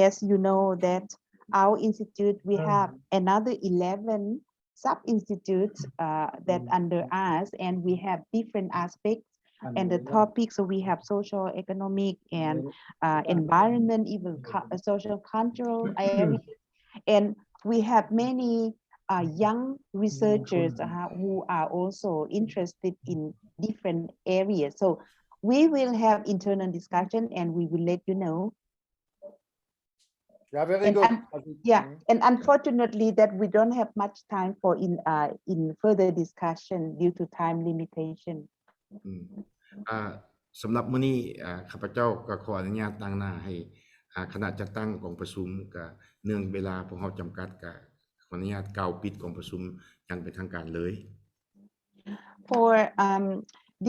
As you know that our institute, we have another eleven sub-institutes uh, that under us, and we have different aspects and the topics. So we have social, economic, and uh, environment, even cu- uh, social cultural areas. And we have many uh, young researchers uh, who are also interested in different areas. So we will have internal discussion and we will let you know. Yeah, very And good. un- yeah, and unfortunately that we don't have much time for in uh, in further discussion due to time limitation. ອືມ ອ່າ ສຳລັບມື້ນີ້ ອ່າ ຂ້າພະເຈົ້າກໍຂໍອະນຸຍາດຕາງໜ້າໃຫ້ ອ່າ ຄະນະຈັດຕັ້ງກອງປະຊຸມ ກະເນື່ອງເວລາພວກເຮົາຈຳກັດ ກະຂໍອະນຸຍາດກ່າວປິດກອງປະຊຸມຢ່າງເປັນທາງການເລີຍ. For um,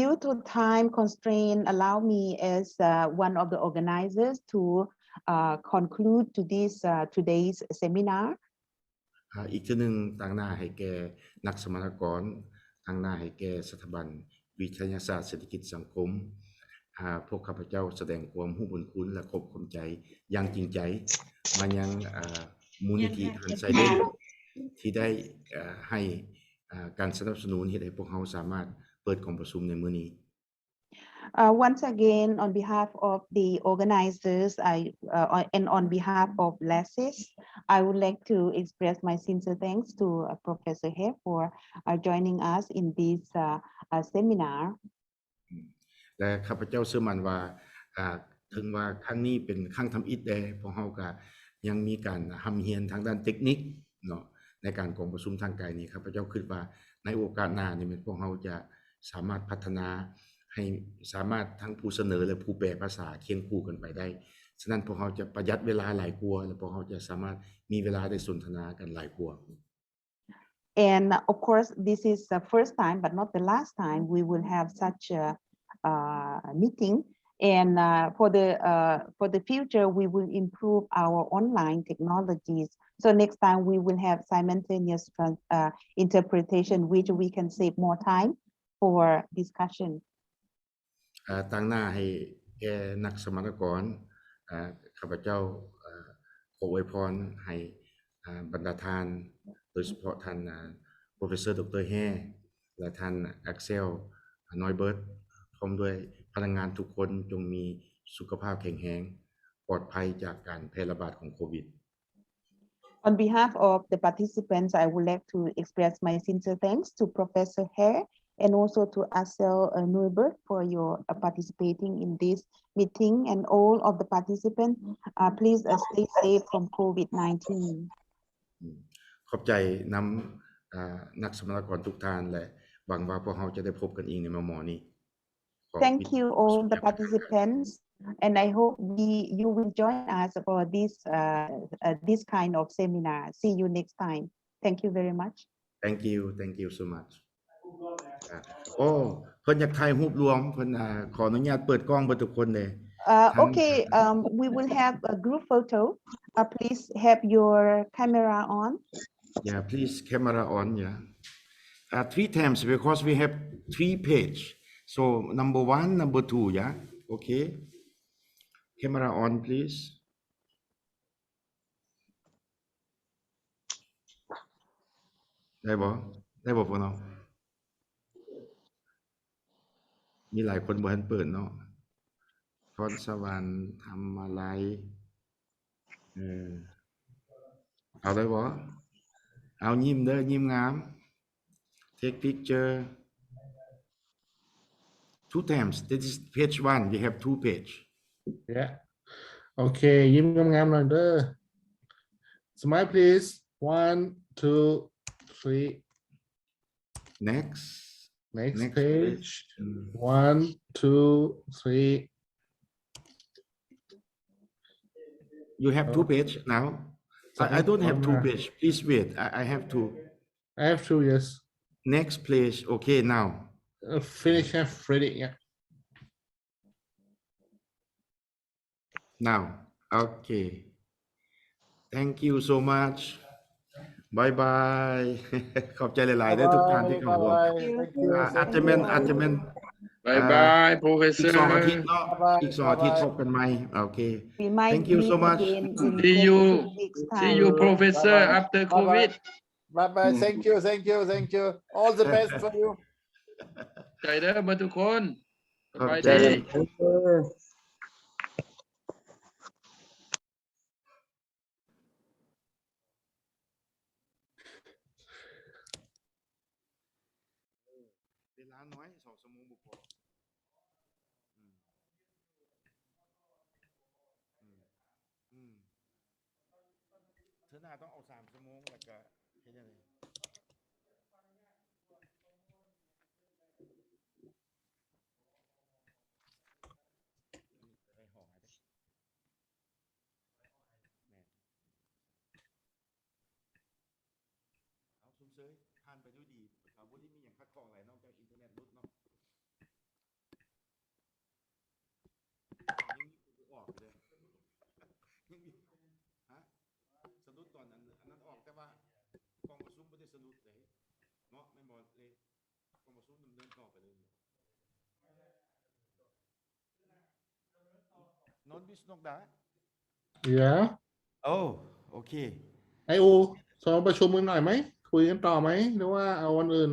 due to time constraint, allow me as uh, one of the organizers to uh, conclude to this uh, today's seminar. ອ່າ ອີກເທື່ອໜຶ່ງ ຕາງໜ້າໃຫ້ແກ່ນັກສຳມະນາກອນ, ຕາງໜ້າໃຫ້ແກ່ສະຖາບັນວິທະຍາສາດເສດຖະກິດສັງຄົມ. ອ່າ ພວກຂ້າພະເຈົ້າສະແດງຄວາມຮູ້ບຸນຄຸນ ແລະ ຂອບຂອບໃຈຢ່າງຈິງໃຈມາຍັງ ອ່າ ມູນນິທິ Hands Silent ທີ່ໄດ້ ອ່າ ໃຫ້ ອ່າ ການສະໜັບສະໜູນ ເຮັດໃຫ້ພວກເຮົາສາມາດເປີດກອງປະຊຸມໃນມື້ນີ້. Uh, once again, on behalf of the organizers I, uh, and on behalf of LASES, I would like to express my sincere thanks to uh, Professor Hare for uh, joining us in this uh, uh, seminar. ແລະ ຂ້າພະເຈົ້າເຊື່ອໝັ້ນວ່າ ອ່າ ເຖິງວ່າຄັ້ງນີ້ເປັນຄັ້ງທຳອິດແດ່ ພວກເຮົາກະຍັງມີການຮ່ຳຮຽນທາງດ້ານເຕັກນິກເນາະ ໃນການກອງປະຊຸມທາງໄກນີ້. ຂ້າພະເຈົ້າຄິດວ່າໃນໂອກາດໜ້ານີ້ ແມ່ນພວກເຮົາຈະສາມາດພັດທະນາໃຫ້ສາມາດທັງຜູ້ສະເໜີ ແລະ ຜູ້ແປພາສາຄຽງຄູ່ກັນໄປໄດ້. ສະນັ້ນ ພວກເຮົາຈະປະຢັດເວລາຫຼາຍກວ່າ ແລະ ພວກເຮົາຈະສາມາດມີເວລາໄດ້ສົນທະນາກັນຫຼາຍກວ່າ. And of course, this is the first time, but not the last time, we will have such a uh, meeting. And uh, for the uh, for the future, we will improve our online technologies. So next time, we will have simultaneous trans- uh, interpretation, which we can save more time for discussion. ອ່າ ຕາງໜ້າໃຫ້ແກ່ນັກສຳມະນາກອນ ອ່າ ຂ້າພະເຈົ້າ ອ່າ ຂໍອວຍພອນໃຫ້ ອ່າ ບັນດາທ່ານ ໂດຍສະເພາະທ່ານ ອ່າ ໂປຣເຟສເຊີ ດຣ ແຮ ແລະ ທ່ານ ແອັກເຊວ ນອຍເບີດ ພ້ອມດ້ວຍພະນັກງານທຸກຄົນ ຈົ່ງມີສຸຂະພາບແຂງແຮງ, ປອດໄພຈາກການແຜ່ລະບາດຂອງໂຄວິດ. On behalf of the participants, I would like to express my sincere thanks to Professor Hare and also to Axel uh, Newberg for your uh, participating in this meeting, and all of the participants, uh, please uh, stay safe from COVID nineteen. ຂອບໃຈນຳ ອ່າ ນັກສຳມະນາກອນທຸກທ່ານ ແລະ ຫວັງວ່າພວກເຮົາຈະໄດ້ພົບກັນອີກໃນມໍ່ໆນີ້. Thank you all the participants, and I hope we you will join us for this uh, uh, this kind of seminar. See you next time. Thank you very much. Thank you, thank you so much. ໂອ້ ເພິ່ນຢາກຖ່າຍຮູບລວມ ເພິ່ນ ອ່າ ຂໍອະນຸຍາດເປີດກ້ອງເບິດທຸກຄົນເດ້. Uh, okay, um, we will have a group photo. Uh, please have your camera on. Yeah, please, camera on, yeah. Uh, three times, because we have three page. So number one, number two, yeah. Okay. Camera on, please. ໄດ້ບໍ່? ໄດ້ບໍ່ພວກເຮົາ? ມີຫຼາຍຄົນບໍ່ທັນເປີດເນາະ. ພອນສະຫວັນ ທຳມາໄລ ເອີ ເອົາໄດ້ບໍ່? ເອົາ ຍິ້ມເດີ ຍິ້ມງາມ. Take picture two times. This is page one. We have two page. Yeah. Okay, ຍິ້ມງາມໆ ໜ້ອຍເດີ. Smile, please. One, two, three. Next. Next Next page. page. Mm. One, two, three. You have two page now. I, I don't have two page. Please wait. I, I have to. I have two, yes. Next page. Okay, now. Uh, finish have ready, yeah. Now. Okay. Thank you so much. Bye bye. ຂອບໃຈຫຼາຍໆເດີທຸກທ່ານທີ່ເຂົ້າຮ່ວມ. Bye bye. Thank you. ອ່າ ອາດຈະແມ່ນ ອາດຈະແມ່ນ Bye bye ອີກ Professor ສອງອາທິດເນາະ Bye bye. ອີກສອງອາທິດ Bye bye. ພົບກັນໃໝ່. ໂອເຄ. We might Thank you meet so much. again in See you. twenty weeks See time. you Professor Bye bye. after Bye bye. Covid. Bye bye. Thank you. Thank you. Thank you. All the best for you. ໃຈເດີເບິດທຸກຄົນ. ສະບາຍ ຂອບໃຈ ດີ. ເວລາໜ້ອຍ ສອງຊົ່ວໂມງບໍ່ພໍ. ອືມ ອືມ ອືມ ເທື່ອໜ້າຕ້ອງເອົາສາມຊົ່ວໂມງ ແລ້ວກະເຮັດຫຍັງ ໄດ້ຫ້ອງໃຫ້ເດ້. ແມ່ນ ເອົາ ຊົມເຊີຍ ຜ່ານໄປດ້ວຍດີ ກໍບໍ່ໄດ້ມີຫຍັງຂັດຂ້ອງຫຼາຍ ນອກຈາກອິນເຕີເນັດຫຼຸດເນາະ. ຍັງມີຜູ້ອອກຢູ່ເດ້ ຍັງມີ ຮະ ສະດຸດຕອນອັນ ອັນນັ້ນອອກ ແຕ່ວ່າກອງປະຊຸມບໍ່ໄດ້ສະດຸດເດ້ເນາະ ແມ່ນບໍ່ເລ? ກອງປະຊຸມດຳເນີນຕໍ່ໄປເລີຍ. Non bis nokda? Yeah. ໂອ້ ໂອເຄ. ไอโอ สองประชุมกันหน่อยไหม คุยกันต่อไหม หรือว่าเอาวันอื่น?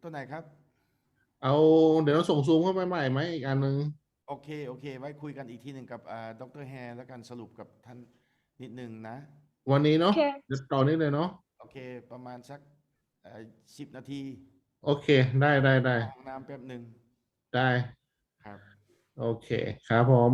ຕົວໄຫນຄັບ? เอา เดี๋ยวส่งซูมเข้าไปใหม่ไหม อีกอันหนึ่ง? ໂອເຄ ໂອເຄ ໄວ້ຄຸຍກັນອີກທີໜຶ່ງກັບ ອ່າ ດຣ. ແຮ ແລ້ວກັນ ສະຫຼຸບກັບທ່ານນິດໜຶ່ງນະ. วันนี้เนาะ โอเค เดี๋ยวต่อนี้เลยเนาะ. ໂອເຄ ປະມານສັກ ເອີ ສິບນາທີ. โอเค ได้ได้ได้ ຫ້ອງນ້ຳແປັບໜຶ່ງ. ได้ ครับ โอเค ครับผม